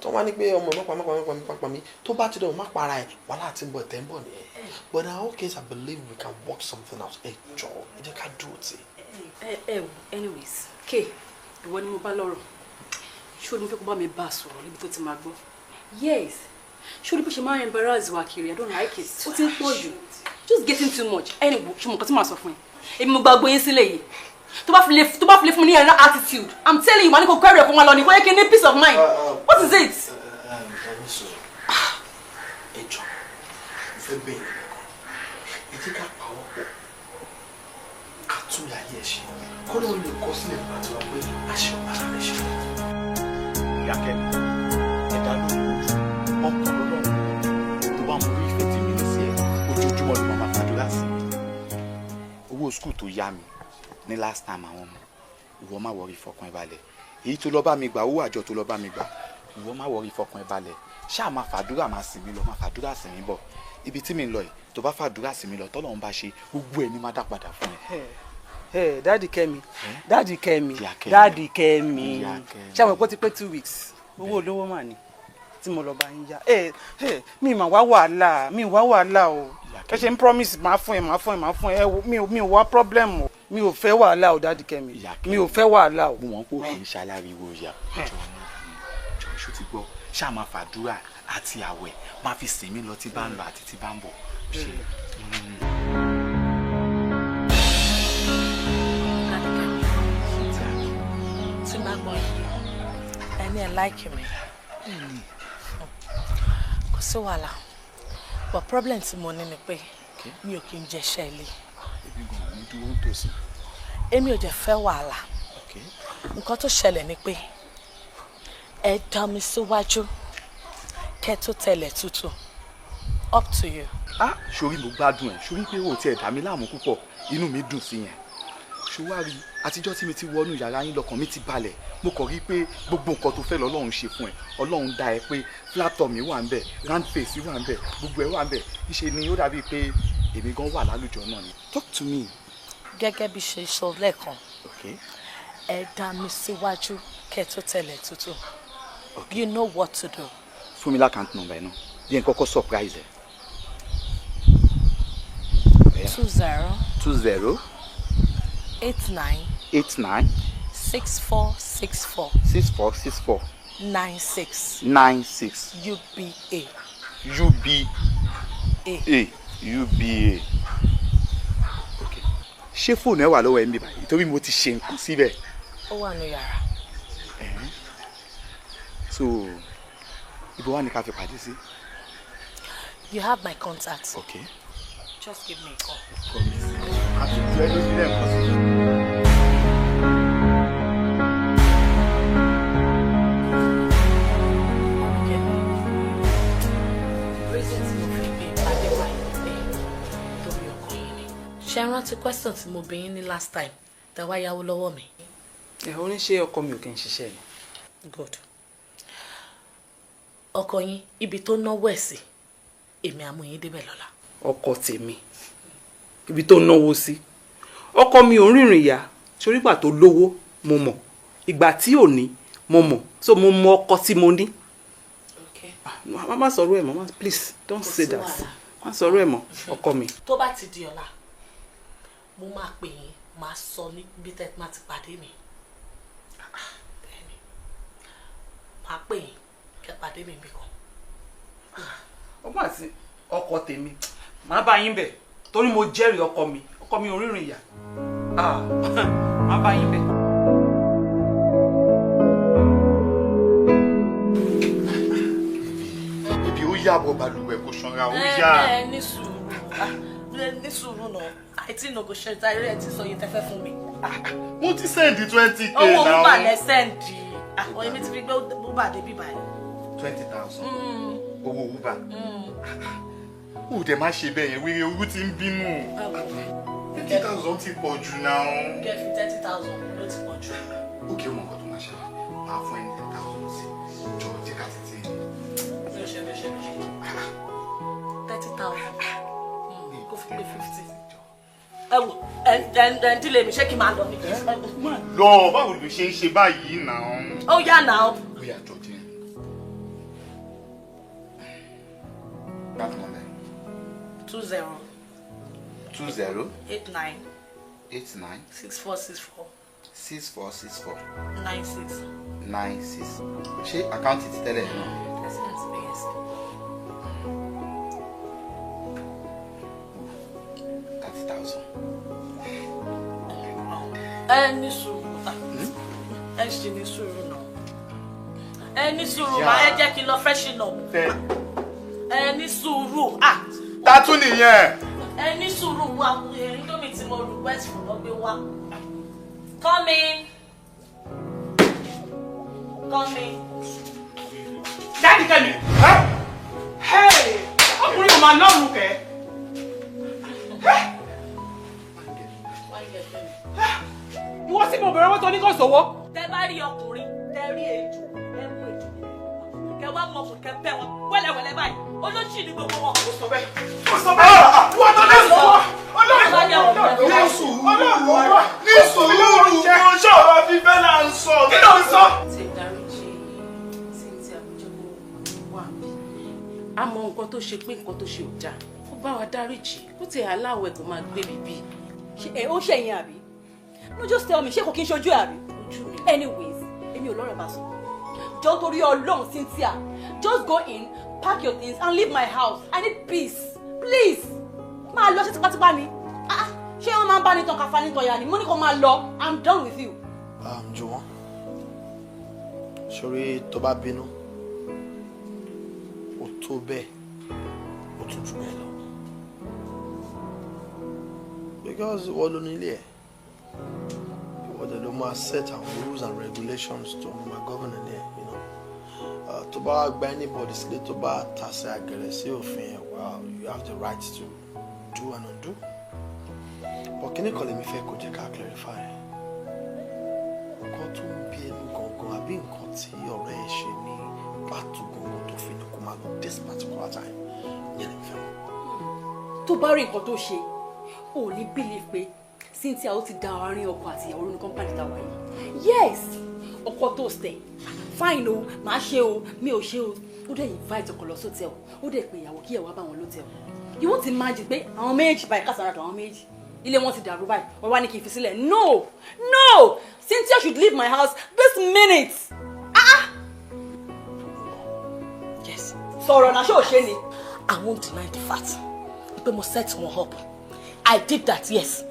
S16: tó wá ní pé ọmọ má pa má pa má pa má pa mí, tó bá ti dọ̀ má para ẹ̀, wàhálà tí ń bọ̀, ẹ̀tẹ̀ ń bọ̀ nìyẹn. But in our case, I believe we can work something out. Ẹ jọ̀ọ́, ẹ jẹ́ ká dúró tì.
S9: Ẹ ẹ wò, anyways, K, ìwọ ni mo bá lọ́rọ̀. Ṣé o ní fẹ́ kó bá mi bá a sọ̀rọ̀ níbi tó ti máa gbọ́? Yes. Ṣé o ní bó ṣe máa ń embarrass wa kiri? I don't like it. Ó ti ń pọ̀ jù, just getting too much. Anyway, ṣe mo nǹkan tí màá sọ fún ẹ? Èmi mo gba gbóyin sílẹ̀ yìí, tó bá fi lè fún mi ní ẹ̀rọ attitude, I'm telling you, màá ní kó kẹ́rù ẹ̀ kó máa lọ ní kó yẹ kí n ní peace of mind. What is it?
S16: Ẹni sọ, ẹ jọ̀ọ́, mo fẹ́ bẹ̀ yín lẹ́kọ̀ọ́. Ẹ jẹ́ ká pawọ́ pọ̀, ká tún ayé ẹ̀ ṣe, kọ́ ló lè kọ́ sílẹ̀ àti wá pé àṣẹ ọ̀pá rẹ̀ ṣe.
S11: Ìyá Kẹ́mi, ẹ̀dá ló ń ọkàn lọ́lọ́run tó bá mú ìfẹ́ tí mi ní sí ẹ, ojoojúmọ́ ló máa fàdúrà sí mi. Owó school tó yá mi ní last time, àwọn ọmọ, ìwọ má worry, fọkàn ẹ balẹ̀. Èyí tó lọ bá mi gbà, owó àjọ tó lọ bá mi gbà, ìwọ má worry, fọkàn ẹ balẹ̀. Ṣáà máa fàdúrà máa sìn mí lọ, máa fàdúrà sìn mí bọ̀. Ibi tí mi ń lọ yìí, tó bá fàdúrà sí mi lọ, tọ́lọ́run bá ṣe, gbogbo ẹ̀ ní má dá padà fún ẹ.
S3: Ẹ Daddy Kẹ́mi, Daddy Kẹ́mi, Daddy Kẹ́mi, ṣé àwọn ẹ̀kọ́ ti pé 2 weeks? Owó olówó mà ní tí mo lọ bá yín yá. Ẹ ẹ, mi mà wá wàhálà, mi wá wàhálà o. Ẹ ṣe ń promise, máa fún ẹ, máa fún ẹ, máa fún ẹ. Mi ò wá problem o. Mi ò fẹ́ wàhálà o, Daddy Kẹ́mi, mi ò fẹ́ wàhálà o.
S11: Mo mọ̀ pé òkè ń ṣaláriwo ìyá. Jọ, ṣó ti gbọ́? Ṣáà máa fàdúrà àti àwẹ̀ máa fi sìn mí lọ tí bá ń lọ àti tí bá ń bọ̀ ṣe.
S15: Tí bá gbọ́ yìí, ẹni ẹ̀ like mi, kò sí wàhálà, but problem tí mo ní ni pé mi ò kí ń jẹṣẹ́ ilé.
S11: Ebi gan-an ní dúró ń tòsí.
S15: Èmi ò jẹ́ fẹ́ wàhálà. Nǹkan tó ṣẹlẹ̀ ni pé ẹ dá mi síwájú kẹ́ tó tẹlẹ̀ tútù, up to you.
S11: Ah, sori, mo gbádùn ẹ. Sori pé o tiẹ̀ dá mi láàmú púpọ̀, inú mi dùn sí yẹn. Ṣùwárí, àtijọ́ tí mi ti wọnú yàrá yín, lọ́kàn mi ti balẹ̀. Mo kàn rí pé gbogbo nǹkan tó fẹ́ lọ́lọ́run ṣe fún ẹ. Ọlọ́run dá ẹ pé flat tummy wà ń bẹ̀, round face wà ń bẹ̀, gbogbo ẹ wà ń bẹ̀. Ìṣe ni ó dàbí pé èmi gan wà lálùjọ náà ni. Talk to me.
S15: Gẹ́gẹ́ bí ṣe sọ lẹ́ẹ̀kan, ẹ dá mi síwájú kẹ́ tó tẹlẹ̀ tútù. You know what to do.
S11: Fún mi l'account number ẹ náà, yẹn kọ́kọ́ surprise ẹ.
S15: 20.
S11: 20.
S15: 89.
S11: 89.
S15: 6464.
S11: 6464.
S15: 96.
S11: 96.
S15: UBA.
S11: UB
S15: A.
S11: A, UBA. Ok,
S20: Ṣé fóònù ẹ wà lọ́wọ́ ẹ ń bí báyìí? Torí mo ti ṣe nǹkan síbẹ̀.
S15: Ó wà ní yàrá.
S20: So, ibo wá ní ká fi pàdé sí?
S15: You have my contact.
S20: Okay.
S15: Just give me a call.
S20: Promise. Àti ju ẹ lójú lẹ́ẹ̀kan sí.
S15: Reason tí mo fi gbé ìpàdé wa yìí pé torí ọkọ yín ni. Ṣé ẹ rántí question tí mo bi yín ní last time tẹ wá yáwó lọ́wọ́ mi?
S3: Ẹ ó ní ṣé ọkọ mi ò kí ń ṣiṣẹ́ ni?
S15: Good. Ọkọ yín, ibi tó náwó ẹ̀ sí, èmi á mú yín débẹ̀ lọ́la.
S3: Ọkọ tèmi, ibi tó náwó sí. Ọkọ mi ò rìnrìn ìyá, torí ìgbà tó lówó mo mọ̀, ìgbà tí ò ní mo mọ̀, so mo mọ ọkọ tí mo ní. Ah, má sọ̀rọ̀ ẹ̀ mọ́, please don't
S15: Kò
S3: say
S15: sí
S3: that.
S15: wàhálà.
S3: Má sọ̀rọ̀ ẹ̀ mọ́, ọkọ mi.
S15: Tó bá ti di ọ̀la, mo máa pè yín, máa sọ níbi tẹ́ máa ti pàdé mi. Bẹ́ẹ̀ni, máa pè yín kẹ́ pàdé mi níbì kan.
S3: Ọgbọ́n àti ọkọ tèmi, màá bá yín bẹ̀ torí mo jẹ́rìí ọkọ mi, ọkọ mi ò rìnrìn ìyá. Ah, màá bá yín bẹ̀.
S20: Ibi ó yàbọ̀ balùwẹ̀ kò sanra ó yá.
S15: Ẹ ní sùúrù, ẹ ní sùúrù náà, àìtí negotiate ayé ẹ ti sọ yín tẹ́fẹ́ fún mi.
S20: Mo ti send 20K
S15: Owó
S20: náà.
S15: Uber lẹ send. Àwọn èmi ti fi gbé Uber débi báyìí.
S20: 20,000. Owó Uber. Ó dẹ̀ má ṣe bẹ́ẹ̀ yẹn, wíwé owó ti ń bínú. 20,000 ti pọ̀ jù náà.
S15: Kẹ́ fi 30,000 ló ti pọ̀ jù.
S20: Ó kì í mọ nǹkan tó máa ṣẹlẹ̀. Màá fún ẹ ní 10,000 sí. Jọ̀wọ́ jẹ́ ká tètè.
S15: Mi ò ṣe, mi ò ṣe, mi ò ṣe. 30,000 kó fi pé 50. Ẹ wò, ẹ ẹ ẹ ń dílé mi, ṣé kí n máa lọ ni?
S20: Lọ, báwo ló ṣe ń ṣe báyìí náà?
S15: Ó yá náà.
S20: Ó yá, jọ jẹ́. That number.
S15: 20
S20: 20
S15: 89
S20: 89
S15: 64 64
S20: 64 64
S15: 96.
S20: 96. Ṣé àkáǹtì ti tẹ́lẹ̀ náà?
S15: President BSc.
S20: 30,000.
S15: Ẹ ní sùúrù, ẹ ṣì ní sùúrù náà. Ẹ ní sùúrù máa ẹ jẹ́ kí n lọ freshen up. Ẹ ní sùúrù. Ah!
S20: Tátú nìyẹn.
S15: Ẹ ní sùúrù wa, indomie tí mo request fún lọ gbé wá. Come in. Come in.
S3: Daddy Kẹ́mi. Hey! Ọkùnrin kò máa lọ́rùn kẹ́. Ìwọ sí mo bẹ̀rẹ̀ owó tó ní kò sówó.
S10: Tẹ bá rí ọkùnrin, tẹ rí ejò, ẹ mú ejò. Kẹ wá mọ ọkùnrin kẹ bẹ́ wọn wẹ́lẹ́wẹ́lẹ́ báyìí. Olóṣì ni gbogbo wọn.
S3: Ó sọ bẹ́ẹ̀. Ó sọ bẹ́ẹ̀. Wọ́n tó lè sọ.
S20: Ní sùúrù. Ní sùúrù. Kò ṣọ̀rọ̀ fífẹ́ là ń sọ.
S3: Kí ló ń sọ?
S4: Ṣe dáríjì Cynthia, jẹ́ kó wà bí. A mọ nǹkan tó ṣe pé nǹkan tó ṣe ò dáa. Kó bá wa dáríjì, kó tiẹ̀ aláwọ̀ ẹ̀ kó máa gbé bíbí.
S21: Ẹ ó ṣẹ̀yìn àbí? No, just tell me, ṣé kò kí n ṣojú ẹ̀ àbí? Anyways, èmi ò lọ́rọ̀ bá sọ. Jọ torí Ọlọ́run, Cynthia, just go in, pack your things and leave my house. I need peace. Please. Máa lọ, ṣé tipátipá ni? Ah, ṣé wọ́n máa ń bá ní tán káfa ní tán ya ni? Mo ní kó máa lọ. I'm done with you.
S16: Jùwọ́n, sórí tó bá bínú, ó tó bẹ́ẹ̀, ó tún jù bẹ́ẹ̀ lọ. Because ìwọ ló nílé ẹ̀, ìwọ dẹ̀ ló máa set àwọn rules and regulations tó máa govern ilé ẹ̀. Tó bá wá gba anybody sílé tó bá tasẹ̀ àgẹ̀rẹ̀ sí òfin ẹ̀, well, you have the right to do and undo. But kíní kan lèmi fẹ́ kó jẹ́ ká clarify. Nǹkan tó ń bí ẹnu gangan àbí nǹkan tí ọ̀rẹ́ ẹ̀ ṣe ní pàtó gangan tó fi ní kó máa lọ this particular time, ìyẹn lèmi fẹ́ mọ̀.
S21: Tó bá rí nǹkan tó ṣe, ò ní believe pé Cynthia ó ti da àárín ọkọ àti ìyàwó ní company tàwa yìí. Yes, ọkọ tó stẹ̀ fine o, màá ṣe o, mi ò ṣe o, ó dẹ̀ invite ọkọ lọ sótẹ́ẹ̀l, ó dẹ̀ pé ìyàwó kí ìyàwó bá wọn lótẹ́ẹ̀l. You won't imagine pé àwọn méjì báyìí kásánra tó àwọn méjì ilé wọn ti dàrú báyìí. Wọ́n wá ní kí n fi sílẹ̀. No, no, Cynthia should leave my house this minute. Ah,
S15: Yes.
S21: Sọ̀rọ̀ náà, ṣé ò ṣe ni?
S15: I won't deny the fact pé mo set wọn up. I did that, yes.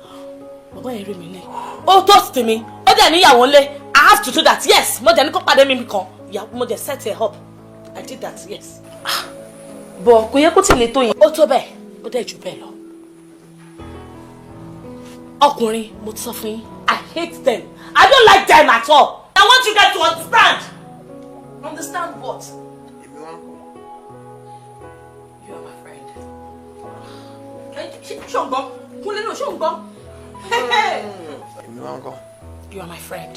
S10: Bàbá yẹn rí mi lé. Ó toast mi, ó dẹ̀ níyàwó ńlé. I have to do that, yes. Mo dẹ̀ ní kó pàdé mi kan. Ìyàwó mo dẹ̀ set her up. I did that, yes.
S4: Bọ̀ kò yẹ kó tì lè tó yẹn.
S10: Ó tó bẹ́ẹ̀, ó dẹ̀ jù bẹ́ẹ̀ lọ. Ọkùnrin, mo ti sọ fún yín, I hate them. I don't like them at all. I want you guys to understand. Understand what?
S16: Èmi wá ń kọ́.
S10: You are my friend. Ṣé o ń gbọ́? Kúnlé náà, ṣé o ń gbọ́?
S16: Èmi wá ń kọ́.
S10: You are my friend.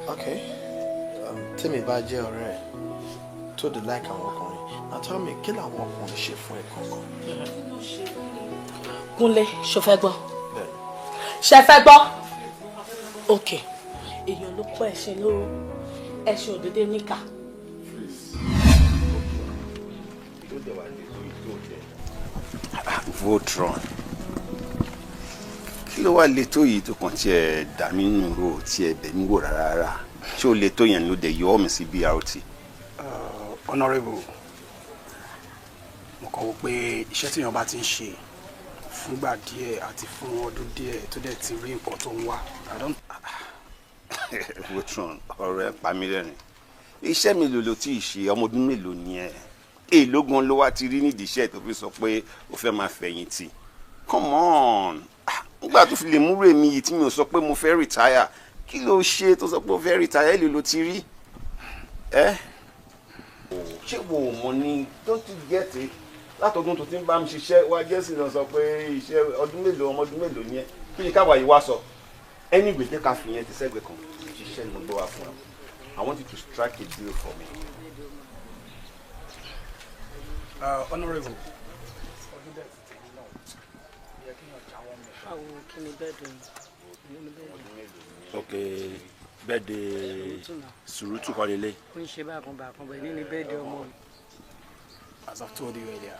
S16: Okay. Tèmi bá jẹ́ ọ̀rẹ́ ẹ̀ tó dé like àwọn ọkùnrin. Now tell me, kí làwọn ọkùnrin ṣe fún ẹ kankan?
S10: Kúnlé, ṣo fẹ́ gbọ́? Ṣe fẹ́ gbọ́? Ok. Èèyàn ló kọ́ ẹṣin lóró. Ẹṣin òdédé níkà.
S11: Voltron, kí ló wá le tó yìí tó kàn tiẹ̀ dà mí nù ro tiẹ̀ bẹ̀ mí wò rárá rárá? Ṣé o le tó yẹn ló dé yọ ọ́ mi sí BRT?
S17: Honourable, mo kàn wò pé iṣẹ́ tíyan bá ti ń ṣe fúngbà díẹ̀ àti fún ọdún díẹ̀ tó dẹ̀ ti rí nǹkan tó ń wá. I don't.
S11: Voltron, ọ̀rọ̀ ẹ pa mí lẹ́rìn. Iṣẹ́ mélòó ló tí ì ṣe? Ọmọ ọdún mélòó ni ẹ? Èèló gan ló wá ti rí nídìí iṣẹ́ tó fi sọ pé o fẹ́ máa fẹ̀yìntì? Come on, nígbà tó fi lè múrò èmi yìí tí mi ò sọ pé mo fẹ́ retire, kí ló ṣe tó sọ pé o fẹ́ retire? Èèló ló ti rí ẹ? Ṣé wo ò mọ̀ ni? Don't you get it? Látọdún tó ti ń bá mi ṣiṣẹ́ wá jẹ́sìn lọ sọ pé iṣẹ́ ọdún mélòó, ọmọ ọdún mélòó ni ẹ? Kí ni káwa yìí wá sọ? Anyway, jẹ́ ká fi yẹn ti sẹ́gbẹ̀ẹ́ kan. Ṣiṣẹ́ ni mo gbé wá fún ẹ. I want you to strike a deal for me.
S17: Honourable, ọdún dẹ̀ ti tèmi náà, ó yẹ kí èèyàn jáwọ́ mẹ́.
S3: Báwo, kí ni bẹ́ẹ̀ dùn ní bẹ́ẹ̀ dùn?
S6: Ok, bẹ́ẹ̀ sùrùtù kọ́ lélẹ̀.
S3: Ó ń ṣe bákan bákan bẹ́ẹ̀ ní bẹ́ẹ̀ di ọmọ mi.
S17: As I've told you earlier,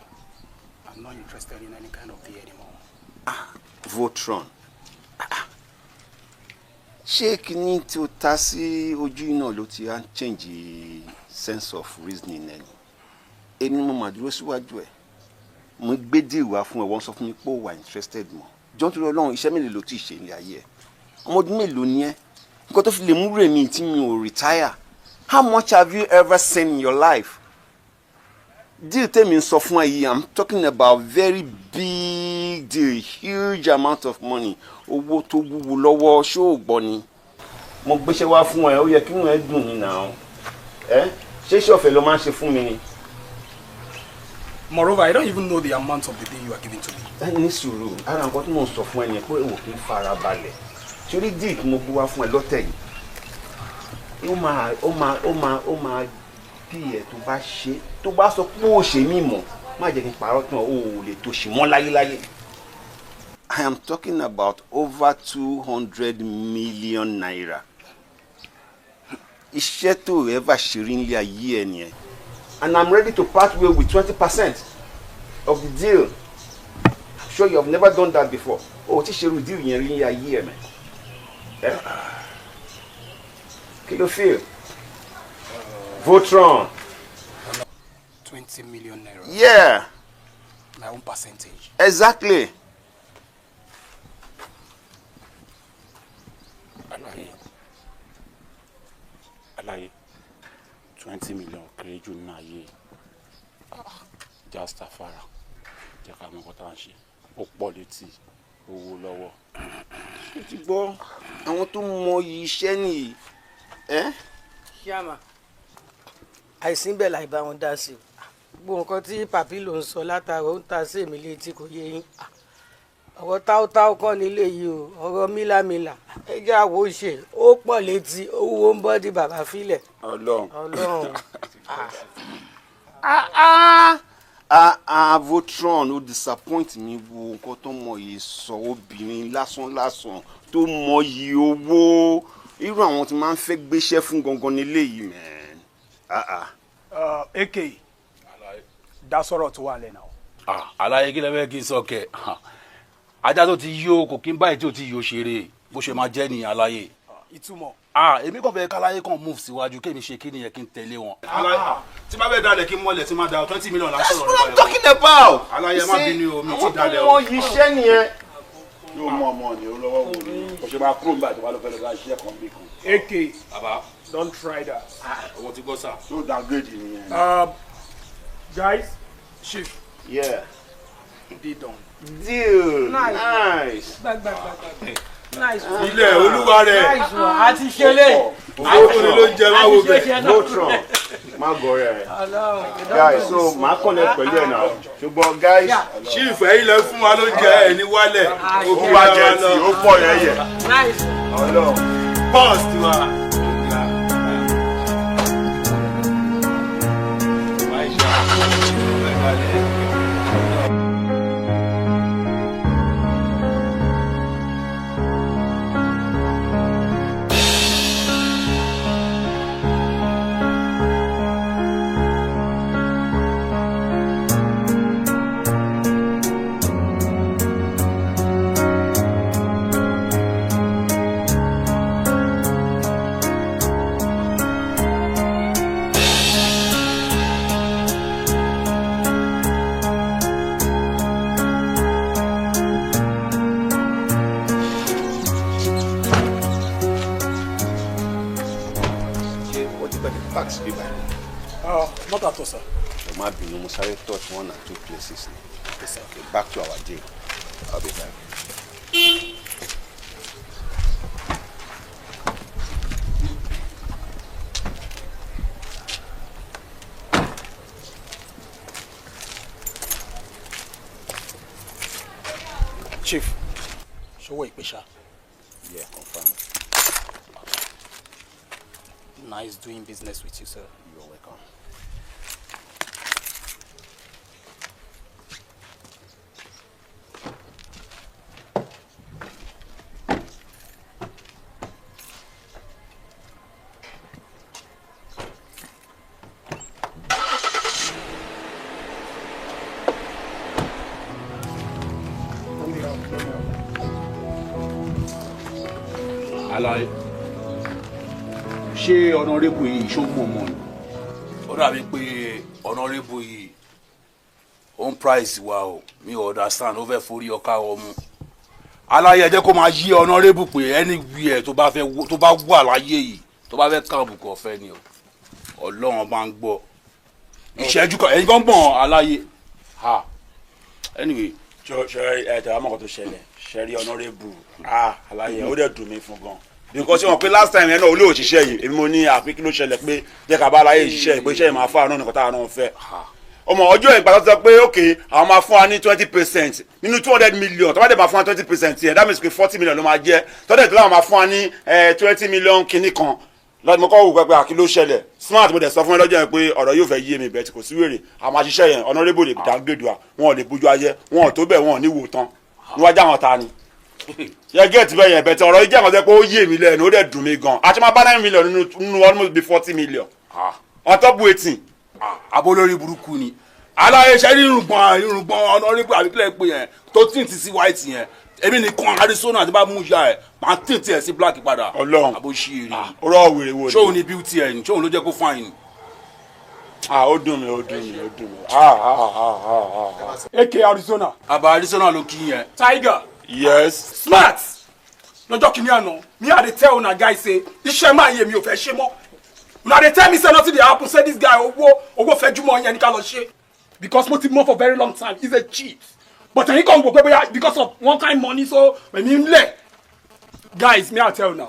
S17: I'm not interested in any kind of deal anymore.
S11: Voltron, ṣé kíní tí o ta sí ojú iná ló ti á change sense of reasoning ẹ ni? Èmi mo mà dúró síwájú ẹ, mo gbé deal wá fún ẹ, wọ́n sọ fún mi pé ó wà interested mọ́. Jọ́n tó lọ lọ́run, iṣẹ́ mélòó ló ti ṣe ní ayé ẹ? Ọmọ ọdún mélòó ni ẹ? Nǹkan tó fi lè múrò èmi tí mi ò retire, how much have you ever seen in your life? Deal tèmi ń sọ fún ẹ yìí, I'm talking about very big deal, huge amount of money, owó tó wúwo lọ́wọ́. Ṣó o gbọ́ ni? Mo gbéṣẹ́ wá fún ẹ, ó yẹ kí wọ́n ẹ dùn mí náà. Ẹ ṣé iṣẹ́ ọ̀fẹ́ ló máa ń ṣe fún mi ni?
S17: Moreover, I don't even know the amount of the deal you are giving to me.
S11: Ẹ ní sùúrù, ara nǹkan tí mò ń sọ fún ẹ yẹn pé òun kì í fara balẹ̀. Torí deal tí mo gbé wá fún ẹ lọ́tẹ̀ yìí, ó máa ó máa ó máa ó máa bí ẹ tó bá ṣe, tó bá sọ pé ó ṣe mí mọ̀, má jẹ́ kí n parọ́ tán, o ò lè tó ṣe mọ́ láyéláyé. I am talking about over 200 million naira. Iṣẹ́ tó ever ṣe rí nílé ayé ẹ nìyẹn. And I'm ready to part way with 20% of the deal. I'm sure you have never done that before. O ti ṣerú deal yẹn rí nílé ayé ẹ mẹ́. Ẹ kí ló feel? Voltron.
S17: 20 million naira.
S11: Yeah.
S17: My own percentage.
S11: Exactly.
S6: Alaye, alaye, 20 million kéré jù nínú ayé. Jastafara, jẹ́ ká mọ nǹkan tá à ń ṣe. Ó pọ̀ létí, owó lọ́wọ́.
S11: Ṣé ti gbọ́ àwọn tó mọ iyì iṣẹ́ nìyí? Ẹ́
S3: Ṣíàmà, àìsí bẹ́ẹ̀ láì bá wọn dá sí o. Gbogbo nǹkan tí pàpí ló ń sọ látàrọ ó ń ta sí èmi létí, kò yé yín. Ọ̀rọ̀ táótáó kọ́ nílé yìí o, ọ̀rọ̀ mílàmílà. Ẹ jẹ́ àwọ̀ ṣe, ó pọ̀ létí, owó ń bọ́ di bàbá filẹ̀.
S11: Ọlọ́run.
S3: Ọlọ́run.
S11: Ah ah, Voltron, ó disappoint mi. Wo nǹkan tó mọ yìí sọ, obìnrin lásán lásán tó mọ yìí owó, irú àwọn tí máa ń fẹ́ gbéṣẹ́ fún gangan nílé yìí, man. Ah ah.
S17: AK, dá sọ̀rọ̀ tó wà lẹ́nu.
S6: Ah, aláyé, kí lẹ fẹ́ kí n sọ kẹ? Ajá tó ti yó kò kí n báyìí tí ò ti yó ṣeré, bó ṣe máa jẹ́ nìyẹn, aláyé.
S17: Ìtumọ̀.
S6: Ah, èmi kàn fẹ́ káláyé kàn move síwájú, kémi ṣe kí nìyẹn, kí n tẹ̀lé wọn. Aláyé, tí bá fẹ́ dalẹ̀ kí n mọ̀lẹ̀ tí máa da 20 million lásán.
S11: That's what I'm talking about.
S6: Aláyé, má bínú o, mi ti dalẹ̀
S11: Àwọn
S6: o.
S11: tó mọ iṣẹ́ nìyẹn.
S6: Yóò mú ọmọ ní olówó wò ni. Kò ṣe máa kúrò nígbà tó bá lọ fẹ́ lọ bá ṣiṣẹ́ kan bí kan.
S17: AK.
S6: Bàbá.
S17: Don't try that.
S6: Owó ti gbọ́ sà. Yóò downgrade nìyẹn.
S17: Guys, chief.
S11: Yeah.
S17: Deal done.
S11: Deal.
S3: Nice.
S11: Nice.
S3: Gba gba gba gba. Nice.
S6: Ilé olúwa rẹ̀.
S3: Nice one. A ti ṣe lé.
S6: Owó ló ń jẹ máa wo bẹ̀.
S11: No Trump. Má gọrẹ rẹ. Guys, so màá connect pẹ̀lú ẹ̀ náà. Ṣùgbọ́n guys.
S6: Chief, ẹ̀yin lẹ fún wa ló jẹ ẹ̀ ní wálẹ̀.
S11: Ó bá jẹ tí ó pọ̀ yẹn yẹ.
S3: Nice.
S11: Ọlọ́run.
S6: Pause tiwa.
S17: Not at all, sir.
S11: Ẹ má bínú, mo sáré touch one or two places ni. Okay, back to our deal. I'll be back.
S1: Chief, ṣọwọ́ ìpè ṣá.
S11: Yeah, confirm.
S3: Nice doing business with you, sir.
S11: You're welcome.
S6: Alaye, ṣé ọ̀nàrẹ́bù yìí ṣó mọ̀ mọ̀ ni? Ó dàbí pé ọ̀nàrẹ́bù yìí ó ń price wa o, mi ò understand, ó fẹ́ forí ọkà ọmú. Alaye, ẹ jẹ́ kó máa yí ọ̀nàrẹ́bù pé anywhere tó bá fẹ́ tó bá wà láyé yìí tó bá fẹ́ kàn àbùkù ọ̀fẹ́ ni o. Ọlọ́run bá ń gbọ́. Ìṣẹ́jú kan ẹ̀yin kan mọ̀ Alaye. Ha anyway.
S8: Ṣe ẹ tẹ̀wá mọ̀kàn tó ṣẹlẹ̀ ṣe rí ọ̀nàrẹ́bù Alaye ó dẹ̀ dùn mí fún gan. Because wọn pé last time yẹn náà olóò ṣiṣẹ́ yìí èmi mo ní àfi kí ló ṣẹlẹ̀ pé jẹ́ ká bá aláyé ṣiṣẹ́ yìí pé iṣẹ́ yìí máa fún àwọn nǹkan táwọn náà fẹ́. Ọmọ ọjọ́ ìgbà tó sọ pé ok àwọn máa fún wa ní 20% nínú 200 million, tó bá dẹ̀ máa fún wa 20% yẹn, that means pé 40 million ló máa jẹ́ tọ́dẹ̀ tó láwọn máa fún wa ní 20 million kìíní kan lọ́dún. Mo kọ́ wò pé kí ló ṣẹlẹ̀. Smart, mo dẹ̀ sọ fún ẹ lọ́jọ́ yẹn pé ọ̀rọ̀ yóò fẹ́ yé mi bẹ́ẹ̀ tí kò sí wèrè àwọn àṣìṣe yẹn. Honourable lè downgrade wa, wọn ò lè bójú ayé wọn ò tó bẹ́ẹ̀, wọn ò ní wò tán níwájú àwọn ta ni yẹ get bẹ́ẹ̀ yẹn bẹ́ẹ̀ tí ọ̀rọ̀ yìí jẹ́ nǹkan tó yẹ pé ó yé mi lẹ́nu, ó dẹ̀ dùn mí gan. Àti máa bá 9 million nínú almost be 40 million on top wetin.
S6: Abolórí burúkú ni Aláyé. Ṣe ní irùngbọ̀n honourable àbíkílẹ̀ pé yẹn tó tint sí white yẹn, èmi nìkan Arizona tí bá mú ya ẹ̀ máa tint ẹ̀ sí black padà.
S8: Ọlọ́run.
S6: Àbó ṣí eré.
S8: Ọ̀rọ̀ wèrè wo ni.
S6: Ṣóun ni beauty ẹ̀ ni? Ṣóun ló jẹ́ kó fine?
S8: Ah, ó dùn mí, ó dùn mí, ó dùn mí. Ah ah ah ah ah.
S17: AK Arizona.
S6: Àbá Arizona ló kí yẹn.
S17: Tiger.
S8: Yes.
S17: Smart. Lọ́jọ́ kìíní àná, me I dey tell una guys say iṣẹ́ máa yẹ mi ò fẹ́ ṣe mọ́. Una dey tell me say nothing dey happen, say this guy owó fẹjúmọ́ yẹn ní ká lọ ṣe. Because mo ti mọ̀ for very long time, he's a cheat. But ẹ̀yin kàn wò pé bóyá because of one kind money, so èmi ń lẹ̀. Guys, me I tell una,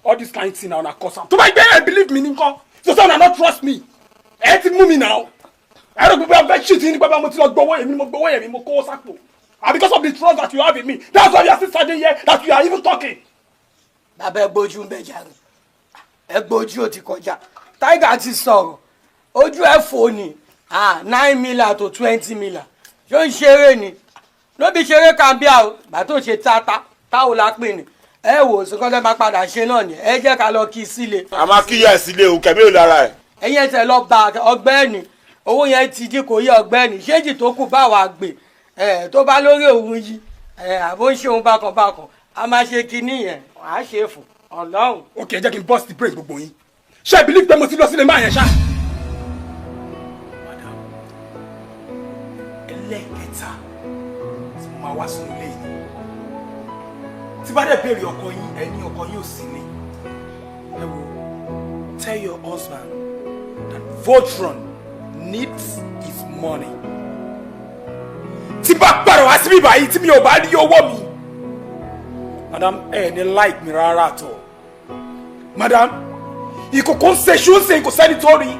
S17: all this kind thing na una cause am. Tó bá gbé ẹ believe me nìkan, so say una no trust me. Ẹ ti mú mi now. Ẹ rò pé bóyá fẹ́ cheat ní pé mo ti lọ gbowó, èmi ni mo gbowó yẹn, mi mo kówó sápò. And because of the trust that you have in me, that's why you are still standing here, that you are even talking.
S22: Bàbá, ẹ gbójú ń bẹ jàre, ẹ gbójú, ó ti kọjá. Tiger ti sọ̀rọ̀, ojú ẹ fò ní 9 million to 20 million, yóò ń ṣeré ni, lóbi ṣeré kàmbíà o. Gbà tó ṣe tata táwo la pè ní ẹ wò sí kọ́ńtẹ́ máa padà ṣe náà ni. Ẹ jẹ́ ká lọ kí i sílé.
S8: A máa kíyà ẹ̀ sílé o, kẹ̀mí ò lára ẹ̀.
S22: Ẹ̀yin ẹ̀sẹ̀ lọ bá ọgbẹ́ni, owó yẹn ti dín, kò yé ọgbẹ́ni ṣéǹjì tó kù bá wa gbé ẹ tó bá lórí òun yìí ẹ àbó ń ṣe òun bákan bákan, a máa ṣe kinní yẹn, à á ṣe fún Ọlọ́run.
S17: Ok, ẹ jẹ́ kí n burst the brain gbogbo yín. Ṣé ẹ believe pé mo ti lọ sílé máa yẹn ṣá? Madam, ẹlẹ́ẹ̀kẹta tí mo máa wá sínú ilé yìí. Tí bá dẹ̀ béèrè ọkọ yín, ẹ ní ọkọ yín ò sí ní. Ẹ wo, tell your husband that Voltron needs his money. Tí bá padà wá síbí báyìí tí mi ò bá rí owó mi, madam, ẹ ní like mi rárá àtọ. Madam, ìkòkò ń ṣe ṣúnṣe kò sẹ́ni tó rí.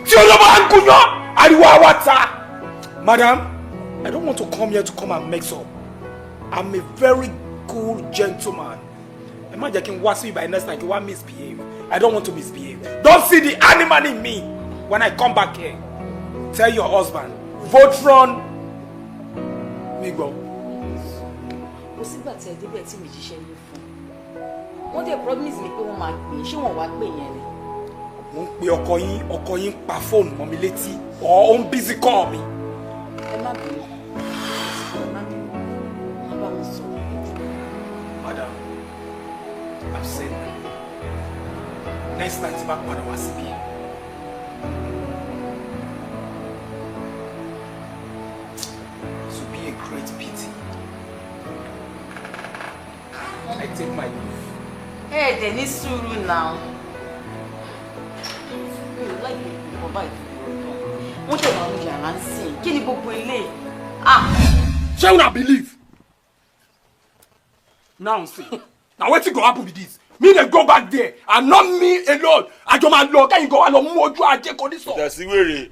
S17: Tí olóbó ń gúnyán, ariwo àwa ta. Madam, I don't want to come here to come and mix up. I'm a very cool gentleman. Ẹ má jẹ́ kí n wá sí ibà next time kí n wá misbehave. I don't want to misbehave. Don't see the animal in me when I come back here. Tell your husband, Voltron, mi gbọ́.
S21: Kò sígbà tí ẹ débẹ̀ tí mi jíṣẹ́ yín fún wọ́n dẹ̀ promise mi pé wọ́n máa pè é. Ṣé wọ́n wá pè yẹn ni?
S17: Mo ń pe ọkọ yín, ọkọ yín pa fóònù mọ́ mi létí, ọ̀ ó ń busy call mi.
S21: Ẹ má bínú, ẹ má bínú, má bá mi sọ̀rọ̀.
S17: Madam, I've said that. Next time tí bá padà wá síbí, it will be a great pity. I take my leave.
S21: Ẹ ẹ̀ dẹ̀ ní sùúrù náà. Mi ò láì gbogbo nǹkan báyìí tó lọ tán. Wọ́n dẹ̀ máa ń yàrá ń sìn. Kí ni gbogbo eléyìí? Ah!
S17: Shey una believe? Now see, na wetin go happen be this. Me dey go back there and not me alone. Àjọ máa lọ kẹ́yìn gan wa lọ mú ojú ajé kò ní sọ.
S8: Tẹ̀sí wèrè,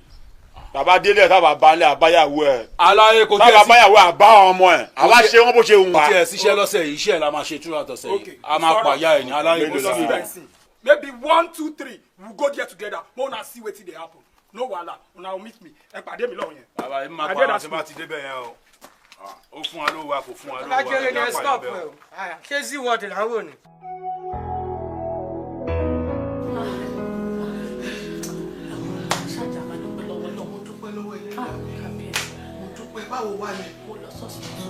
S8: bàbá délé tábà balẹ̀ àbáyàwó ẹ̀.
S6: Aláyé kò tiẹ̀
S8: Tábà
S6: sí.
S8: báyàwó ẹ̀ àbá àwọn ọmọ ẹ̀. Àwa ṣe wọ́n bó ṣe wù
S6: Kò
S8: wá.
S6: tiẹ̀ síṣẹ́ lọ́sẹ̀ yìí, iṣẹ́ la máa ṣe túnra tọ̀sẹ̀ yìí. A máa pàyà ẹ̀ ní aláyé kò sí wèrè.
S17: Maybe one, two, three, we go there together. Make una see wetin dey happen. No wahala, una go meet me. Ẹ pàdé mi lọ́hùn yẹn.
S6: Bàbá yìí máa
S17: I
S6: pa
S17: dey
S6: àwọn
S17: that
S6: tí bá ti débẹ̀ yẹn o. Ó fún wa lówó wa kò fún wa lówó wa.
S22: Alájẹrẹ ni ẹ
S6: Ẹja
S22: stop
S6: pààyàn
S22: ẹ
S6: bẹ́ẹ̀
S22: o. Ṣé z word là ń wò ni.
S15: Ṣáàjà máa dúpẹ́ lọ́wọ́ náà.
S16: Mo dúpẹ́ lọ́wọ́ Ẹlẹ́dàá mi. Mo dúpẹ́. Báwo wá ni?
S15: Mo lọ sọ́sìtù,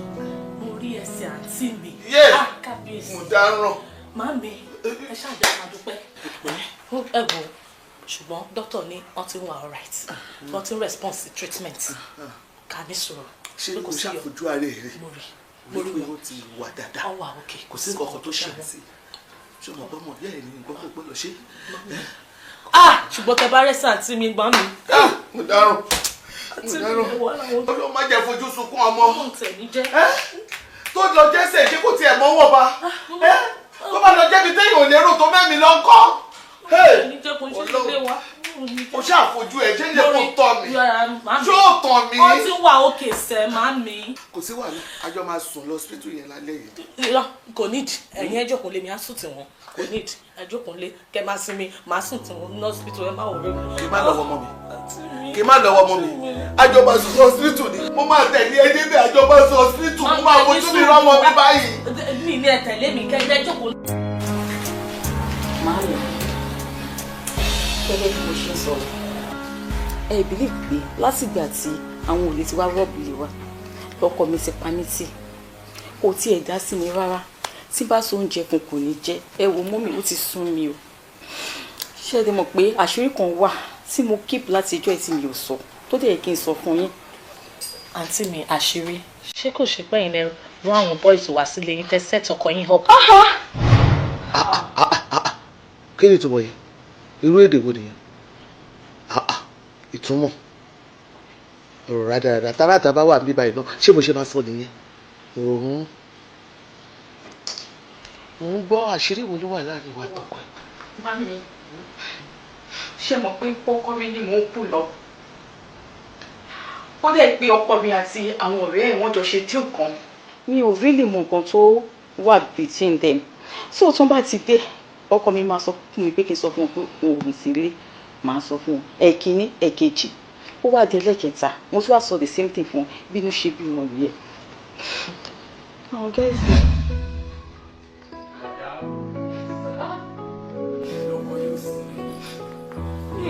S15: mo rí ẹsẹ̀ àǹtí mi.
S16: Yé!
S15: Ah, kábíyèsí.
S16: Mo dáràn.
S15: Màámi, ẹ ṣáàjà máa dúpẹ́. Ẹ wò, ṣùgbọ́n dókítà ní wọ́n ti ń wà alright, wọ́n ti ń response sí treatment. Ká ní sùúrù.
S16: Ṣé
S15: Pé
S16: kò
S15: sí yọ.
S16: ṣàfojú ara ẹ̀ rí?
S15: Mo rí.
S16: Mo rí pé ó ti wà dáadáa.
S15: Ó wà okay.
S16: Kò sí nǹkan kan tó ṣe àǹtí. Ṣé o mọ̀ pé ọmọ ìyá ẹ̀ ní nǹkan kò gbọ́dọ̀ ṣe?
S15: Ah, ṣùgbọ́n tẹ bá rẹ́sẹ̀ àǹtí mi gbọ́n mi.
S16: Mo dáràn. Mo
S15: Àǹtí mi
S16: dáràn.
S15: wà láwọn.
S16: Ọlọ́run má jẹ́ fojú sunkún ọmọ.
S15: Ọlọ́run tẹ̀ ní jẹ́.
S16: Tó lọ jẹ́sẹ̀ ṣé kò tiẹ̀ mọ́wọ́ ba? Tó bá lọ jẹ́bi téèyàn ò lérò tó mẹ́mi lọ ń kọ́.
S15: Ní jẹ́ kó ṣe ilé wa.
S16: Kò ṣàfojú ẹ̀ ṣé lè kó tọ́ mi.
S15: Màámi.
S16: Ṣé ó tàn mí?
S15: Ó ti wà òkè sẹ́, màámi.
S16: Kò sí wàhálà, a jọ máa sùn lọ hospital yẹn lálẹ́ yìí.
S15: Irọ́, kò need. Ẹ̀yin ẹ jókòó lé mi, á sùn tì wọ́n. Kò need. Ẹ jókòó lé, kẹ máa sinmi, màá sùn tì wọ́n ní hospital, ẹ má worry.
S16: Kí n má lọ́wọ́ mọ́ mi. Kí n má lọ́wọ́ mọ́ mi. A jọ máa sùn sí hospital ni. Mo máa tẹ̀lé ẹ débẹ̀, a jọ máa sùn hospital. Mo máa fojú mi rọ́mọ mi báyìí.
S15: Mi ní ẹ tẹ̀lé mi, kẹ́ ẹ jókòó.
S21: Màámi, gẹ́gẹ́ bí mo ṣe ń sọ̀rọ̀, ẹ believe pé látìgbà tí àwọn olè ti wá rob ilé wa lọ́kọ mi ti pa mí tì, kò tiẹ̀ dá sí mi rárá. Tí bá so oúnjẹ fún kò ní jẹ. Ẹ wo mọ́mì, ó ti sún mi o. Ṣé ẹ dẹ̀ mọ̀ pé àṣírí kan wà tí mo keep láti ijọ́ ẹ̀ tí mi ò sọ, tó dẹ̀ yẹ kí n sọ fún yín?
S15: Àǹtí mi, àṣírí? Ṣé kò ṣe pé ẹ̀yin lẹ rán àwọn boys wá sílé yín, tẹ́ set ọkọ yín up?
S16: Kí ni ìtumọ̀ yìí? Irú èdè wo nìyẹn? Ah, ah, ìtumọ̀ ọ̀rọ̀ rádaràda táráàtà bá wà níbí báyìí náà, ṣé mo ṣe máa sọ nìyẹn? Òun mò ń gbọ́, àṣírí wo ló wà láàrin wa tọkọ ẹ̀?
S4: Mami, ṣé mọ̀ pé pọ́kọ́rí ni mò ń kú lọ? Ó dẹ̀ pé ọkọ mi àti àwọn ọ̀rẹ́ ẹ̀ wọ́n jọ ṣe deal kan.
S21: Mi ò really mọ nǹkan tó wà between them. So tó bá ti dé, ọkọ mi máa sọ fún mi pé kí n sọ fún wọn pé òun sì lé. Màá sọ fún wọn ẹ̀kíní, ẹ̀kejì, ó wá di ẹlẹ́kẹta, mo tún wá sọ the same thing fún wọn. Bínú ṣe bí wọn rí ẹ. Àwọn guys.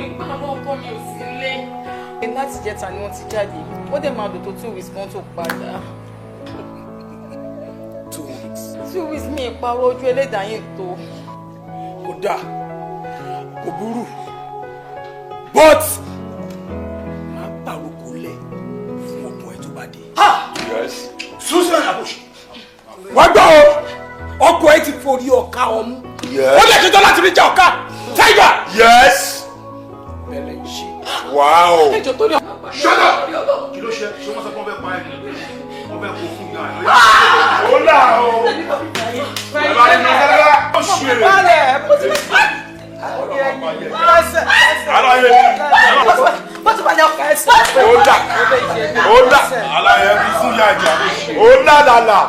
S4: Ìgbà àwọn ọkọ mi ò sí lé. Láti jẹta ni wọ́n ti jáde. Ó dẹ̀ máa lò tó 2 weeks kan tó padà.
S17: 2 weeks.
S4: 2 weeks, mi ìparọ́, ojú ẹlẹ́dàá yín tó.
S17: Kò dáa, kò burú, but máa pàrokò lẹ̀ fún ọkọ ẹ tó bá dé.
S8: Yes.
S17: Susan Abush, wá gbọ́ o. Ọkọ ẹ ti forí ọ̀ka ọmú. Ó lè ṣetán láti rí jẹ ọ̀ka. Tiger.
S8: Yes.
S17: Bẹ̀rẹ̀ ń ṣe.
S8: Wow.
S17: Ẹjọ́ tó ní.
S8: Shut up. Kí ló ṣe? Ṣé wọ́n sọ pé wọ́n fẹ́ pa ẹ̀? Wọ́n fẹ́ kó fún ìyá ẹ̀. Ó là o. Bàbá mi náà ó ṣe é. Ó là. Aláyẹ fi fún ìyá ìjà. Ó là là là.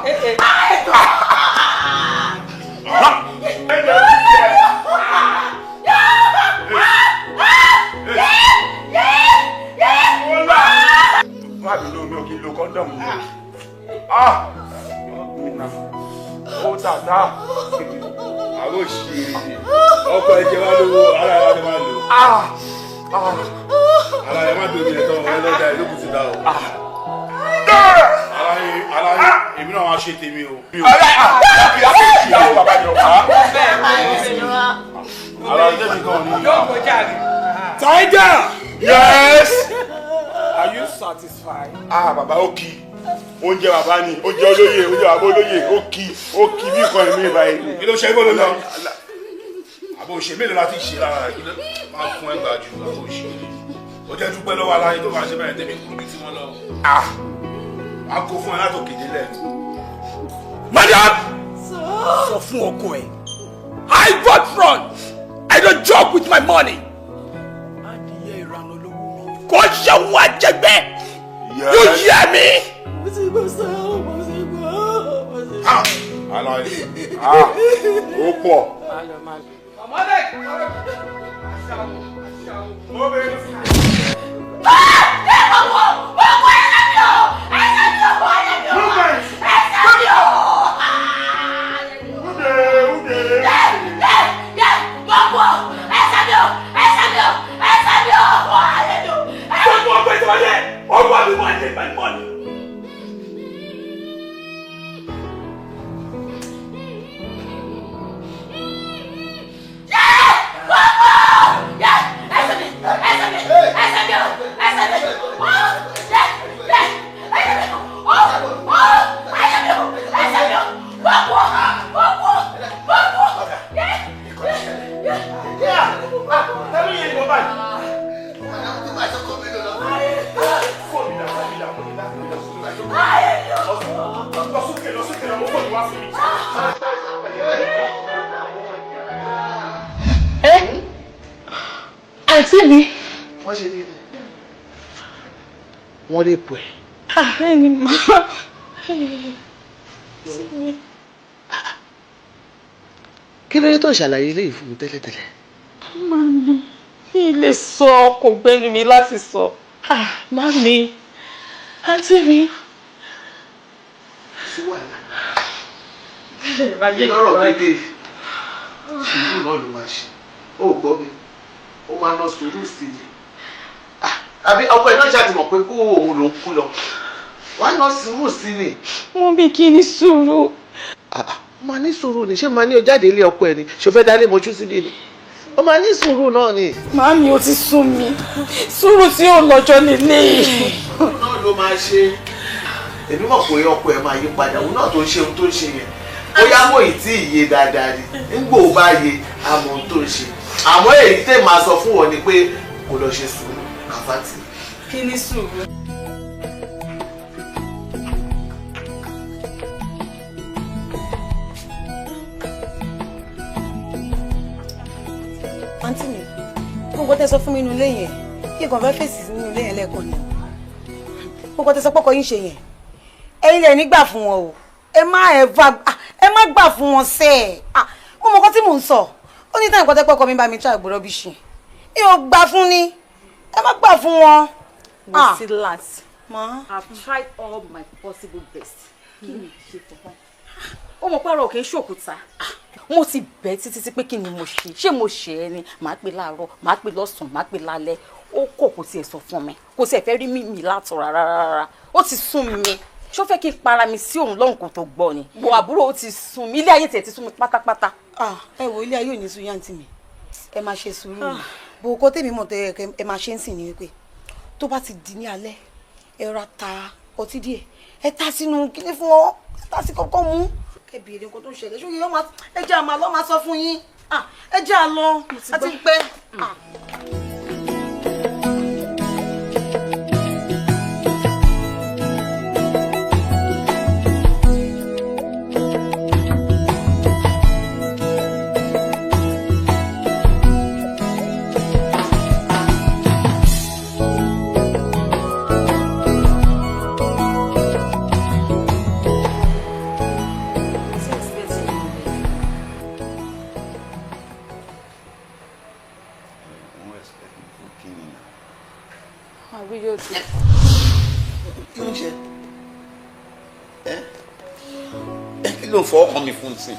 S8: Má bínú, mi ò kí n lo kọ́ńdọ̀mù. Ah! Ó tàtà.
S6: Àwọn òṣèré ọkọ ẹ̀jẹ̀ wá lówó ara ẹ̀ wá lò. Ara ẹ̀ má domi ẹ̀tọ́ ẹlẹ́dàá ìlókùn ti dá o. Aláyé èmi náà wá ṣe tèmi o. Aláyé tèmi kan ní.
S17: Tiger.
S8: Yes.
S17: Are you satisfied?
S8: Ah, bàbá ó kí. Oúnjẹ bàbá ni, oúnjẹ olóyè, oúnjẹ bàbá olóyè, ó kí bí nǹkan ẹ̀mí báyìí.
S6: Kí ló ṣe é bó ló lọ? Àbò òṣè mélòó la ti ṣe lára rẹ̀? Kí ló máa fún ẹgbàá jù àbò òṣè? Ó jẹ́ dúpẹ́ lọ́wọ́ aláyé tó máa ṣe bẹ́ẹ̀ tẹ́mi kúrú bí tí wọ́n lọ. Ah! A kó fún ẹ látòkè délẹ̀.
S17: Madam! Sọ fún ọkọ ẹ. I vote front. I don't joke with my money. Adìyẹ ìrànà lówó mi. Kò ṣe òun àjẹgbẹ́. You hear me?
S8: Aláyé. Ah! Ó pọ̀.
S15: Àǹtí mi.
S16: Wọ́n ṣe ní wọ́n lè pọ̀ ẹ́.
S15: Bẹ́ẹ̀ni màá.
S16: Kí ló dé tó ṣàlàyé eléyìí fún mi tẹ́lẹ̀tẹ́lẹ̀?
S15: Màmí, mi lè sọ, kò gbẹ́nu mi láti sọ. Màmí, àǹtí mi.
S16: Sí wàhálà. Lọ́rọ̀ mi dé, sùúrù náà ló máa ṣe. Ó gbọ́ mi, ó máa ná sùúrù sí i. Àbí ọkọ ẹ̀ náà ṣàtìmọ̀ pé kó òun ló ń kú lọ. Wàá ná sùúrù sí ni.
S15: Mo bí kí ni sùúrù.
S16: Ó máa ní sùúrù ni, ṣé máa ní o jáde ilé ọkọ ẹ ni, ṣo fẹ́ dálé mojú sílé ni? Ó máa ní sùúrù náà ni.
S15: Màámi, ó ti sún mi, sùúrù tí ò lọ́jọ́ lélẹ̀.
S16: Sùúrù náà ló máa ṣe. Èmi mọ̀ pé ọkọ ẹ máa yí padà, òun náà tó ń ṣe ohun tó ń ṣe yẹn. Bóyá mọ̀ èyí tí ìyè dáadáa ni, ńgbò bá yé àmọ́ ohun tó ń ṣe. Àmọ́ èyí tẹ̀ máa sọ fún wọn ni pé kò lọ ṣe sùúrù kàfátì.
S15: Kí ni sùúrù?
S19: Àǹtí mi, gbogbo tẹ́ sọ fún mi nínú ilé yẹn, kí nǹkan fẹ́ fèsì nínú ilé yẹn lẹ́ẹ̀kan ni. Gbogbo tẹ́ sọ pọ́kọ yín ṣe yẹn, ẹ̀yin lẹ̀ ní gbà fún wọn o. Ẹ má gbà fún wọn sẹ́ ẹ̀. Mo mọ̀ nǹkan tí mò ń sọ. Ó ní táyà pọ́tẹ́ pọ́kọ mi bá mi try àgbò rọ́bìṣì. Mi ò gbà fún ni. Ẹ má gbà fún wọn.
S4: Wosilat, I've tried all my possible best. Kí ni ṣe fún wọn? Ó mọ̀ pé ara ò kì í ṣòkúta. Mo ti bẹ̀ títí tí pé kí ni mo ṣe, ṣé mo ṣe é ni? Màá pè láàárọ̀, màá pè lọ́sàn-án, màá pè lálẹ́. Ó kọ̀, kò tiẹ̀ sọ fún mi, kò tiẹ̀ fẹ́ rí mímì látọ̀ rárá rárá. Ó ti sún mi. Ṣó fẹ́ kí n para mi sí òun lọ́hùn kò tó gbọ́ ni? Wo àbúrò, ó ti sún mi, ilé ayé tiẹ̀ ti sún mi pátápátá.
S19: Ẹ wo, ilé ayé ò ní sún yáǹtì mi, ẹ máa ṣe sùúrù ni. Bò kó tèmi mọ̀ tẹ́ ẹ máa ṣe ń sìn ní wípé tó bá ti di ní alẹ́, ẹ ra ta ọtí díẹ̀, ẹ ta sínú kíní fún ọ, ẹ ta sí kọ́kọ́ mú.
S18: Kẹ́ béèrè nǹkan tó ń ṣẹlẹ̀. Ṣé yóò máa ẹ jẹ́ àmà lọ́ máa sọ fún yín. Ẹ jẹ́ àlọ́ àti pẹ́.
S11: Kí ló ń ṣe ẹ? Kí ló ń fọwọ́ kan mi fún sí?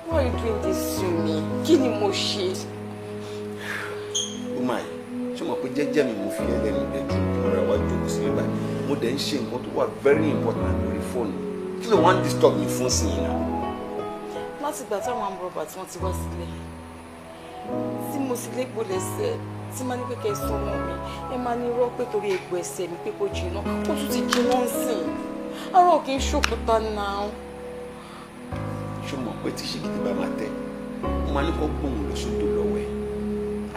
S4: Why are you doing this to me? Kí ni mo ṣe?
S11: Ó máa yìí, ṣé mo pé jẹ́jẹ́ mi mo fi ẹlẹ́nu bedroom ọ̀rẹ́ wa jókòó sí ibà. Mo dẹ̀ ń ṣe nǹkan tó wà very important lórí fóònù. Kí ló wá ń disturb mi fún sí yìí náà?
S4: Láti ìgbà táwọn amúrọ̀bà tí wọ́n ti wá sílẹ̀, tí mo sì légbò lẹ́sẹ̀, tí máa ní pé kẹ́ ẹ sọ ọmọ mi, ẹ máa ní irọ́ pé torí egbò ẹsẹ̀ mi pé kó jiná, ó tún ti jiná ń sìn. Ara ò kì í ṣòkúta náà.
S11: Ṣé o mọ̀ pé tí ṣìgìdì bá máa tẹ́, mo máa ní kó gbóhùn lọ sódò lọ́wọ́ ẹ̀.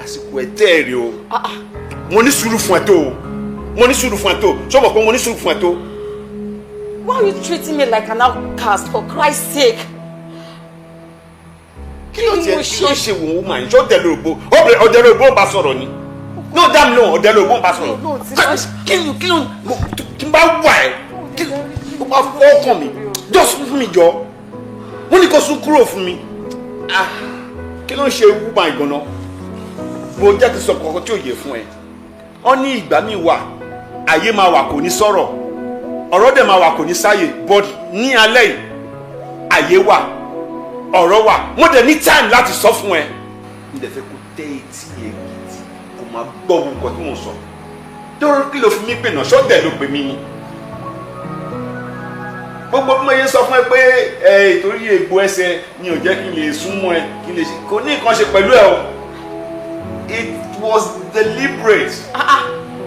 S11: Àsìkò ẹ̀ tẹ́ ẹ̀ rí o. Mo ní sùúrù fún ẹ tó o. Mo ní sùúrù fún ẹ tó o. Ṣé o mọ̀ pé mo ní sùúrù fún ẹ tó?
S4: Why are you treating me like an outcast for Christ's sake?
S11: Kí ló tiẹ̀ kí ló ṣe wò ó máa ń ṣe ọ̀dẹ̀ lóògbó ọ̀dẹ̀ lóògbó ń bá sọ̀rọ̀ ni. No damn no ọ̀dẹ̀ lóògbó ń bá sọ̀rọ̀. Kí ló kí ló kí n bá wà ẹ́ kí ló bá fọ́ ọkàn mi jọ sún fún mi jọ mo ní kó sún kúrò fún mi. Kí ló ń ṣe woman ìgànnà? Mo jẹ́ kí n sọ kankan tí ò yẹ fún ẹ. Wọ́n ní ìgbà míì wà àyè máa wà kò ní sọ̀rọ̀ ọ̀rọ̀ dẹ̀ máa wà kò ní sáyè, but ní alẹ́ yìí àyè wà ọ̀rọ̀ wà, mo dẹ̀ ní time láti sọ fún ẹ. N dẹ̀ fẹ́ kó tẹ́ etí ẹ gidi kó máa gbọ́ gbogbo nǹkan tí mò ń sọ. Dóró kí ló fi mí pè náà? Ṣọ́ọ̀dẹ̀ ló pè mí ni. Gbogbo bí mo yẹ sọ fún ẹ pé ẹ ìtorí egbò ẹsẹ̀ ni ò jẹ́ kí n lè súnmọ́ ẹ kí n lè ṣe kò ní nǹkan ṣe pẹ̀lú ẹ o. It was deliberate.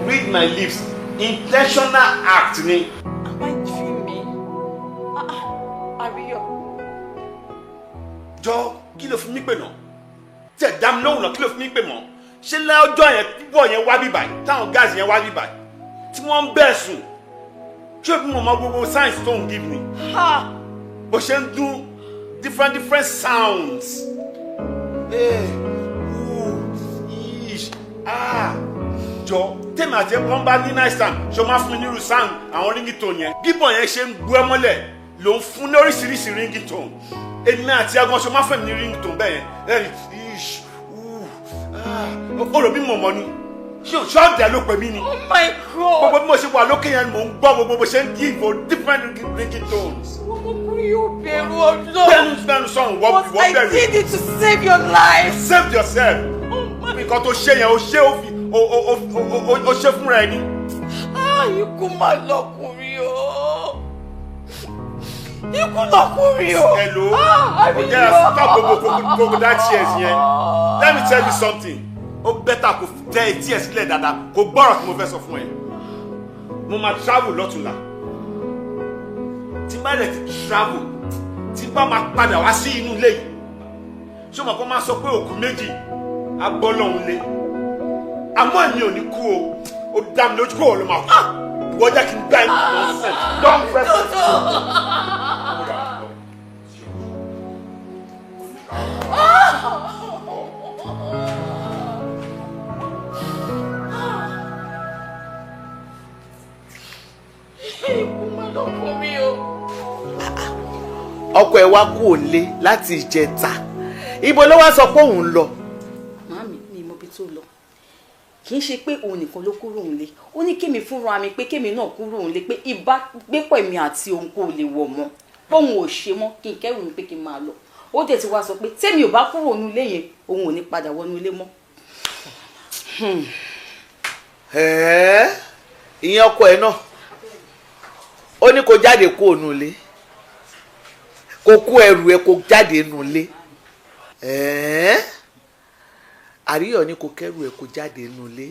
S11: Read my lips. Intentional act ni.
S4: Am I dreaming? Àríyọ̀.
S11: Jọ kí ló fi mí pè náà? Tí ẹ dá mi lóhùn náà kí ló fi mí pè mọ́? Ṣé lọ́jọ́ yẹn bọ̀ yẹn wá bíbà yìí táwọn gáàsì yẹn wá bíbà yìí tí wọ́n ń bẹ̀ sùn ṣé bí mo mọ gbogbo science tó ń give me? Bó ṣe ń dún different different sounds. Jọ tèmi àti ẹ̀kọ́ ń bá ní nice time ṣé o máa fún mi nírú sound àwọn ringtone yẹn? Bíbọ̀ yẹn ṣe ń gbé mọ́lẹ̀ ló ń fún ní oríṣiríṣi ringtone. Èmi àti agan ṣe máa fẹ́ mi ní ringtone bẹ́ẹ̀ yẹn. Ó rò mí mọ̀mọ́ ni ṣọ́ọ̀dẹ̀ ló pè mí ni.
S4: Oh my God.
S11: Gbogbo bí mo ṣe wà lókè yẹn mò ń gbọ́ gbogbo bó ṣe ń give o different ringtones.
S4: Ọmọkùnrin yóò bẹ̀rù Ọlọ́run.
S11: Bẹ́ẹ̀ni bẹ́ẹ̀ni sọ̀rọ̀ wọ́n bẹ̀rù.
S4: But I did it to save your life.
S11: Save yourself. Nǹkan tó ṣe yẹn o ṣe o fi o ṣe fúnra ẹni.
S4: Ikú máa lọkùnrin o. Ikú lọkùnrin o.
S11: Hello. Ọ̀jẹ̀ stop gbogbo crocodile tears yẹn. Let me tell you something. Ó bẹ́tà kó tẹ etí ẹ̀ sílẹ̀ dáadáa kó gbọ́rọ̀ tí mo fẹ́ sọ fún ẹ. Mo máa travel lọ́tùnla. Tí bá dẹ̀ ti travel, tí bá máa padà wá sí inú ilé yìí. Ṣé o mọ̀ kó máa sọ pé òkú méjì á bọ́ lọ́hùn lé? Àmọ́ èmi ò ní kú o. Ó dá mi lójú kó o ló máa kú. Ìwọ jẹ́ kí n gbá ẹ̀ nonsense. Don't press it.
S2: Ọkọ ẹ wá kú òǹlé láti ìjẹta, ibo ló wá sọ pé òun lọ.
S21: Màámi, mi mọ ibi tó lọ. Kì í ṣe pé òun nìkan ló kúrò òun lé. Ó ní kémi fúnra mi pé kémi náà kúrò òun lé pé ìbágbépọ̀ èmi àti òun kò lè wọ̀ mọ́. Póun ò ṣe mọ́ kí n kẹ́rù mi pé kí n máa lọ. Ó dẹ̀ ti wá sọ pé tèmi ò bá kúrò nínú ilé yẹn, òun ò ní padà wọnú ilé mọ́.
S2: Ìyẹn ọkọ ẹ náà ó ní kó jáde kó òun ilé, kó kó ẹrù ẹ kó jáde nù ilé. Àríyọ̀ ní kó kẹ́rù ẹ kó jáde nù ilé.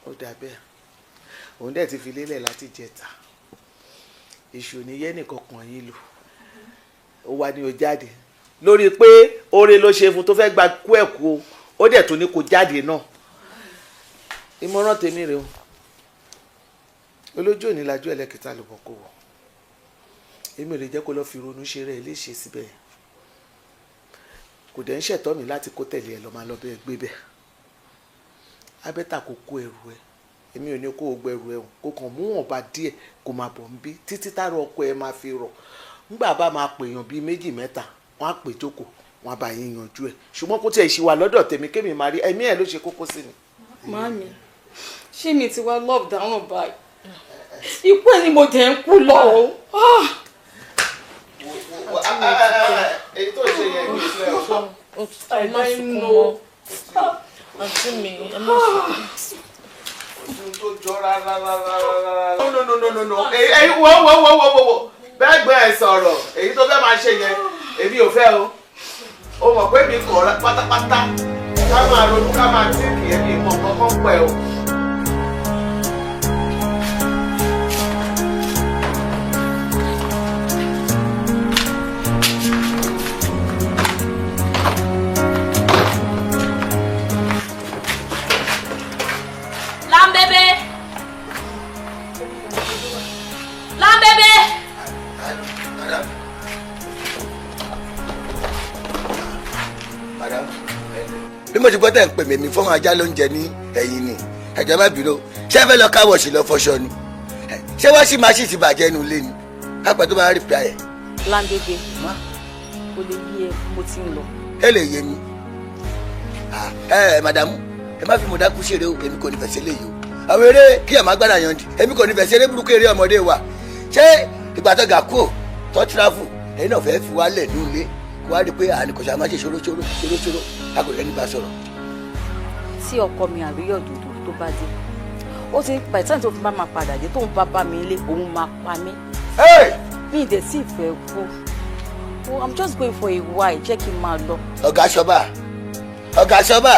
S2: Ó dà bẹ́ẹ̀, òun dẹ̀ ti fi lélẹ̀ láti jẹta. Èṣù ní yẹ́ nìkan kan yín lò. Ó wá ní o jáde lórí pé oore ló ṣe fún tó fẹ́ gba kú ẹ̀ kú o, ó dẹ̀ tún ní kó jáde náà. Ìmọ̀ràn tèmi rèé o, olójú òní lajú ẹlẹ́kìtà ló bọ̀ kó wọ̀. Èmi ò lè jẹ́ kó lọ́ọ́ fi ronú ṣeré ẹ léṣe síbẹ̀ yẹn. Kò dẹ̀ ń ṣẹ̀tọ́ mi láti kó tẹ̀lé ẹ lọ́ máa lọ bẹ́ẹ̀ gbé bẹ́ẹ̀. Abẹ́tà kò kó ẹrù ẹ, èmi ò ní kó o gbẹrù ẹ o, kó kàn mú wọn bá díẹ̀ kó máa bọ̀ ń bí títí tára ọkọ ẹ máa fi rọ̀. Ńgbà bá máa pèèyàn bíi méjì mẹ́ta, wọ́n á pè jókòó, wọ́n á bá yín yanjú ẹ̀. Ṣùgbọ́n kó tiẹ̀ ṣì wà lọ́dọ̀ tèmi kémi máa rí ẹ̀mí ẹ̀ ló ṣe kókó sí ni.
S21: Màámi, ṣé mi ti wá love down báyìí? Ikú ẹ̀ ni mo dẹ̀ ń kú lọ o.
S2: Èyí tó ṣe yẹn kì í ṣe ọ̀ṣọ́.
S4: Ẹ má sunkún mọ́. Àǹtí mi, ẹ má sunkún.
S2: Ojú tó jọ rárá rárá rárá. No no no no no. Èyí wo wo wo wo wo. Bẹ́ẹ̀ gbẹ́ ẹ sọ̀rọ̀, èyí tó fẹ́ máa ṣe yẹn, èmi ò fẹ́ o. O mọ̀ pé mi kọ̀ pátápátá. Ká máa ronú ká máa tíìkì ẹ̀mí ìmọ̀ kankan pẹ̀ o.
S5: Lámbébé. Lámbébé.
S12: Madam, bí mo ti gbọ́ tẹ̀ ń pè mí mi fọ́n ajá ló ń jẹ ní ẹ̀yìn ni, ẹ̀jọ̀ má bínú, ṣé ẹ fẹ́ lọ káwọ̀ sí lọ fọṣọ ni, ṣé wọ́n sì máa sì ti bàjẹ́ inú ilé ni, kápẹ́ tó máa rí pia ẹ̀.
S4: Lámbébé, kò lè yí ẹ mo ti ń lọ.
S12: Ẹ lè yé mi. Ẹ màdàmú, ẹ má fi mọ̀dákú ṣeré o, èmi kò nífẹ̀ẹ́ sí eléyìí o. Àwọn eré kí ẹ̀ má gbára yan di, èmi kò nífẹ̀ẹ́ sí eré burúkú eré ọmọdé wa. Ṣé ìgbà tó gà kú ò tó tíráfù, ẹ̀yin náà fẹ́ẹ́ fi wálẹ̀ ní ilé, kó wá rí i pé àní kò ṣáà má ṣe ṣòro ṣòro ṣòro ṣòro, a kò rẹ́ni bá sọ̀rọ̀.
S4: Tí ọkọ mi àríyọ̀ dòdò tó bá dé, ó ti by the time tó fi bá máa padà dé, tóun bá bá mi lé, òun máa pa mí. Mi ì dẹ̀ tí ì fẹ́ kú. Oh, I'm just going for a while, jẹ́ kí n máa lọ.
S12: Ọ̀gá ṣọba, ọ̀gá ṣọba,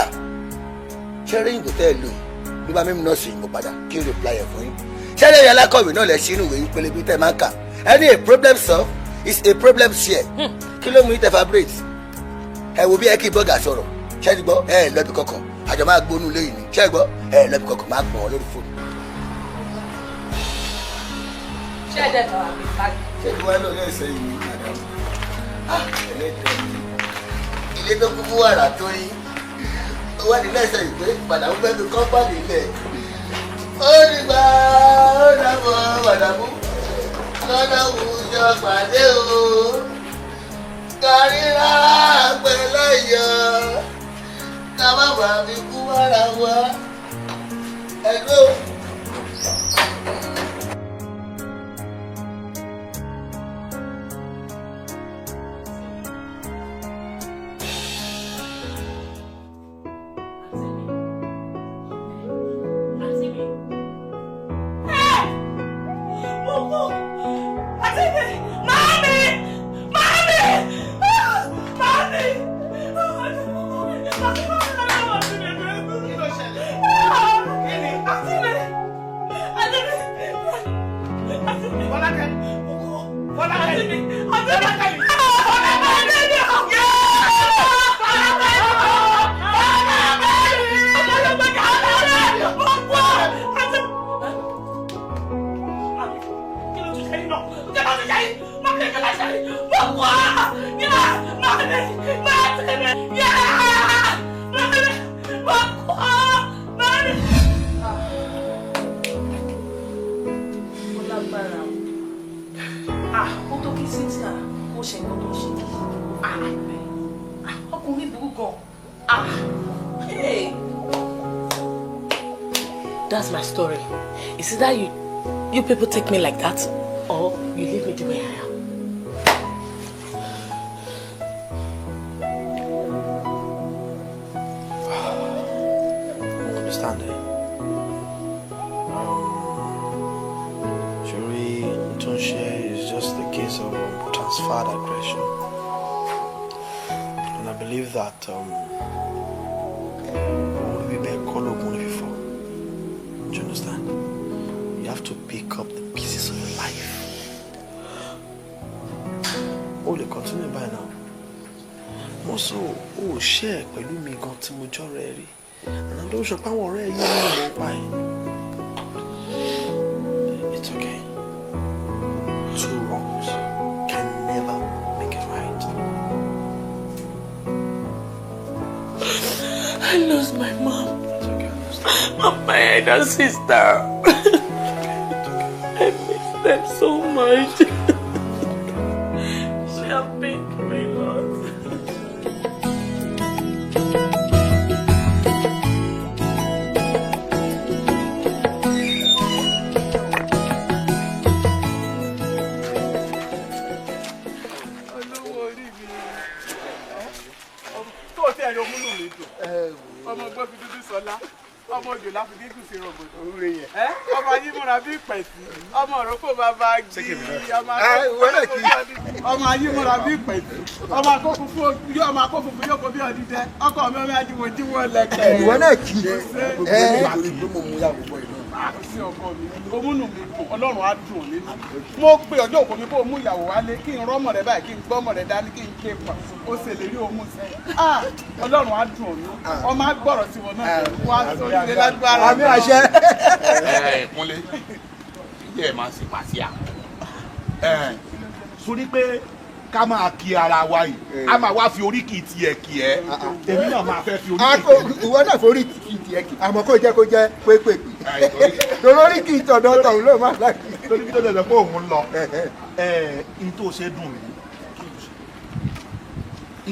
S12: ṣé rí ìgò tẹ́ ẹ lò yìí ló bá mímu náà sí ìgò padà kí n reply ẹ̀ fún yín. Ṣé lẹ́yìn alákọ̀wé náà lẹ ṣí inú ìwé yín pélébé tẹ́ máa ń kà? Any a problem solve is a problem share. Kí ló mú yín tẹ fabrate? Ẹ wo bí ẹ kí bọ́gà sọ̀rọ̀, ṣé ti gbọ́? Ẹ lọ́bi kankan, àjọ máa gbónú léyìn ni, ṣé gbọ́? Ẹ lọ́bi kankan, máa gbọ̀n lórí fóònù.
S5: Ṣé ẹ dẹ̀ tọ́ àbí báyìí?
S12: Ṣé ti wá lọ lẹ́sẹ̀ yìí ni madam? Ẹlẹ́dẹ̀ẹ́ mi, ilé tó kún fún wàrà tó yín, ó wá ní lẹ́sẹ̀ yìí pé màdàmú fẹ́ fi kọ́mpánì lẹ̀. Ó ní gbà ó dàbọ̀ màdàmú, lọ́nà wùjọ pàdé o, kárírà pẹ̀lú ẹ̀yọ́, ká má bàa fi kú wàrà wa. Ẹ̀gbọ́n.
S15: That's my story. It's either you people take me like that, or you leave me the way I am.
S16: I understand it. Shuri Tunche is just the case of transferred aggression. And I believe that before. Do you understand? You have to pick up the pieces of your life O lè continue by now. Mo sọ o ò share pẹ̀lú mi gan tí mo jọ́rọ̀ ẹ rí. Àná ló sọ pé àwọn ọ̀rẹ́ yìí ní ìmọ̀ pa ẹ̀. It's okay. Two wrongs can never make it right.
S13: I lost my mom. And my elder sister. I miss them so much. They have been through a lot.
S3: Olówó orí mi, tó o tẹ́ ẹ̀rọ múnú mi dùn, ọmọ ọgbọ́n fi dúdú sọlá, ọmọ òjò láfi gígùn sí rògbòdò, ọmọ ayímúra bí pẹ̀sì, ọmọ òrókò bàbá gí, ọmọ ayímúra bí pẹ̀sì, ọmọ akófúfú yóò, ọmọ akófúfú yóò kó bí ọdídẹ, ọkọ mi ọmọ ajíwòjíwò lẹkẹ.
S12: Ìwọ náà kì í.
S3: Ẹ sí ọkọ mi, omúnú mi dùn, Ọlọ́run á dùn nínú. Mo pe ọjọ́ òkú mi kó o mú ìyàwó wálé, kí n rọ́mọ rẹ báyìí, kí n gbọ́mọ rẹ dání, kí n ké pa ó ṣèlérí òun sẹ. Ọlọ́run á dùn òun, ọmọ á gbọ́rọ̀ sí wọn náà, wọ́n á sọ ilé lágbára.
S12: Àmì àṣẹ.
S6: Ẹ Kúnlé, ìyá ẹ máa ń ṣe pàṣíà sórí pé ká máa kí ara wa yìí, a máa wá fi oríkì tiẹ̀ kì ẹ́, èmi náà máa fẹ́ fi oríkì
S12: tiẹ̀. Ìwọ náà forí kì tiẹ̀ kì, àmọ́ kó jẹ́ pépèpè torí oríkì tọ̀dọ̀ tọ̀hún ló máa láàkì.
S6: Torí bí tó dẹ̀ sọ pé òun lọ, ẹ n tó ṣe dùn mí,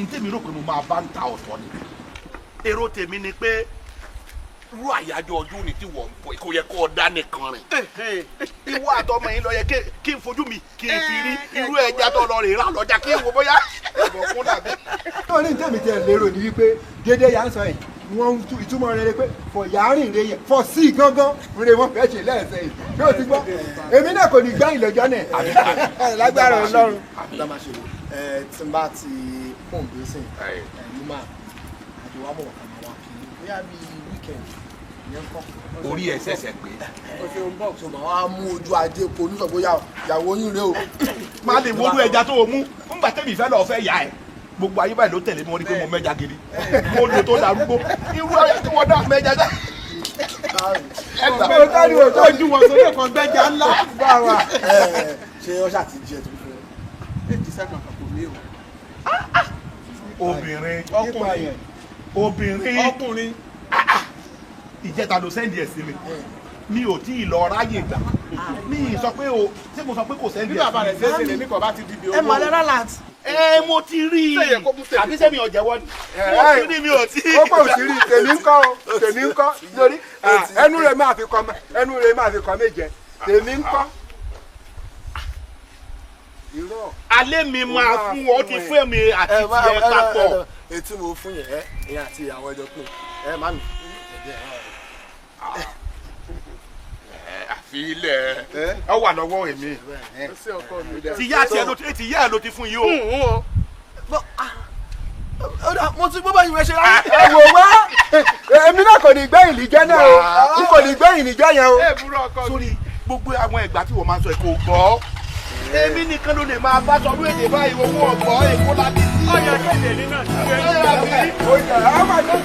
S6: n tèmi rò pé mo máa bá ń ta ọ̀tọ̀ ni. Èrò tèmi ni pé irú àyájọ́ ọjọ́ òní tí wọ́n ń bọ̀ kò yẹ kó o dá nìkan rìn. Ìwọ àtọmọ yín lọ yẹ kí n fojú mi kí n fi rí irú ẹja tó lọ rè rà lọ́jà kí n wo bóyá ẹ̀bọ̀ kún dàbí.
S12: Torí tèmi tẹ lérò ni wípé dédé yà ń sọ yìí, wọ́n ìtumọ̀ rẹ̀ pé fọ̀ yàrá rẹ̀ yẹn fọ̀ sí gángan rẹ̀ wọ́n fẹ́ ṣe lẹ́ẹ̀sẹ̀ yìí bí o ti gbọ́ èmi náà kò ní gbẹ́yìn lọ́jọ́ náà lágbára Ọlọ́run.
S1: Tí n bá ti pọ̀npé sìn mo máa àjọ wa mọ̀ wà kàmá wa kì í bóyá bíi weekend ìyẹn ń kọ́.
S6: Orí ẹ ṣẹ̀ṣẹ̀ pé.
S1: O ṣe ń bọ̀ so màá wá mú ojú ajé ko oníṣọ̀ bóyá ìyàwó yín rèé o.
S6: Má lè mú orú ẹja tó o mú ńgbà tẹ́mi ìfẹ́ lọ́ọ́ fẹ́ yà ẹ́, gbogbo ayé báyìí ló tẹ̀lé mi, wọ́n ní pé mo mẹ́ja gidi, mo lò tó darúgbó irú ayé tí wọ́n dá mẹ́ja dá.
S3: Ojú wọn sórí kan gbẹ́ja ńlá.
S1: Ṣé ọ ṣáà ti jẹ tó fún ẹ?
S3: Èjì sẹ́kàn kan kò ní o.
S6: Obìnrin
S3: ọkùnrin
S6: obìnrin
S3: ọkùnrin
S6: ìjẹta ló sẹ́ndì ẹ̀ sí mi, mi ò tí ì lọ ráyè gbà, mi ì sọ pé o ṣé mo sọ pé kò sẹ́ndì ẹ̀ sí mi.
S3: Bí bàbá rẹ̀ ṣe é ṣe lè ní kò bá ti dìde owó.
S16: Ẹ mọ̀ lẹ́rọ̀ láti.
S6: Ẹ mo ti rí i, àbí sẹ́mi ọ̀jẹ̀ wọ́n ni mo ti rí mi ò tí.
S12: Ó pọ̀ sí rí tèmi ń kọ́ o, tèmi ń kọ́ lórí ẹnu rẹ̀ máa fi kọ́, ẹnu rẹ̀ máa fi kọ́ méje, tèmi ń kọ́.
S6: Alẹ́ mi máa fún ọ ti fún mi àti tiẹ̀ papọ̀.
S1: Etí mo fún yẹn ẹ ìyẹn àti àwọn ẹjọ pé ẹ má mi.
S6: Àfi ilẹ̀ ẹ wà lọ́wọ́ èmi. Tìyá tiẹ̀ ló ti tìyá ẹ̀ ló ti fún yìí o.
S16: Mo ti gbọ́ báyìí wọ́n ṣe rárá.
S12: Ẹ wò wá, èmi náà kò ní gbẹ́yìn níjẹ́ náà o, n kò ní gbẹ́yìn níjẹ́ yẹn o.
S6: Sórí gbogbo àwọn ẹ̀gbá tí wọ́n máa ń sọ kò gbọ́. Èmi nìkan ló lè máa bá sọ lóde báyìí, owó ọ̀gbọ́ Èkó láti sí.
S7: Ọ̀yà kéde ní náà.
S12: Ọ̀yà ọmọ tó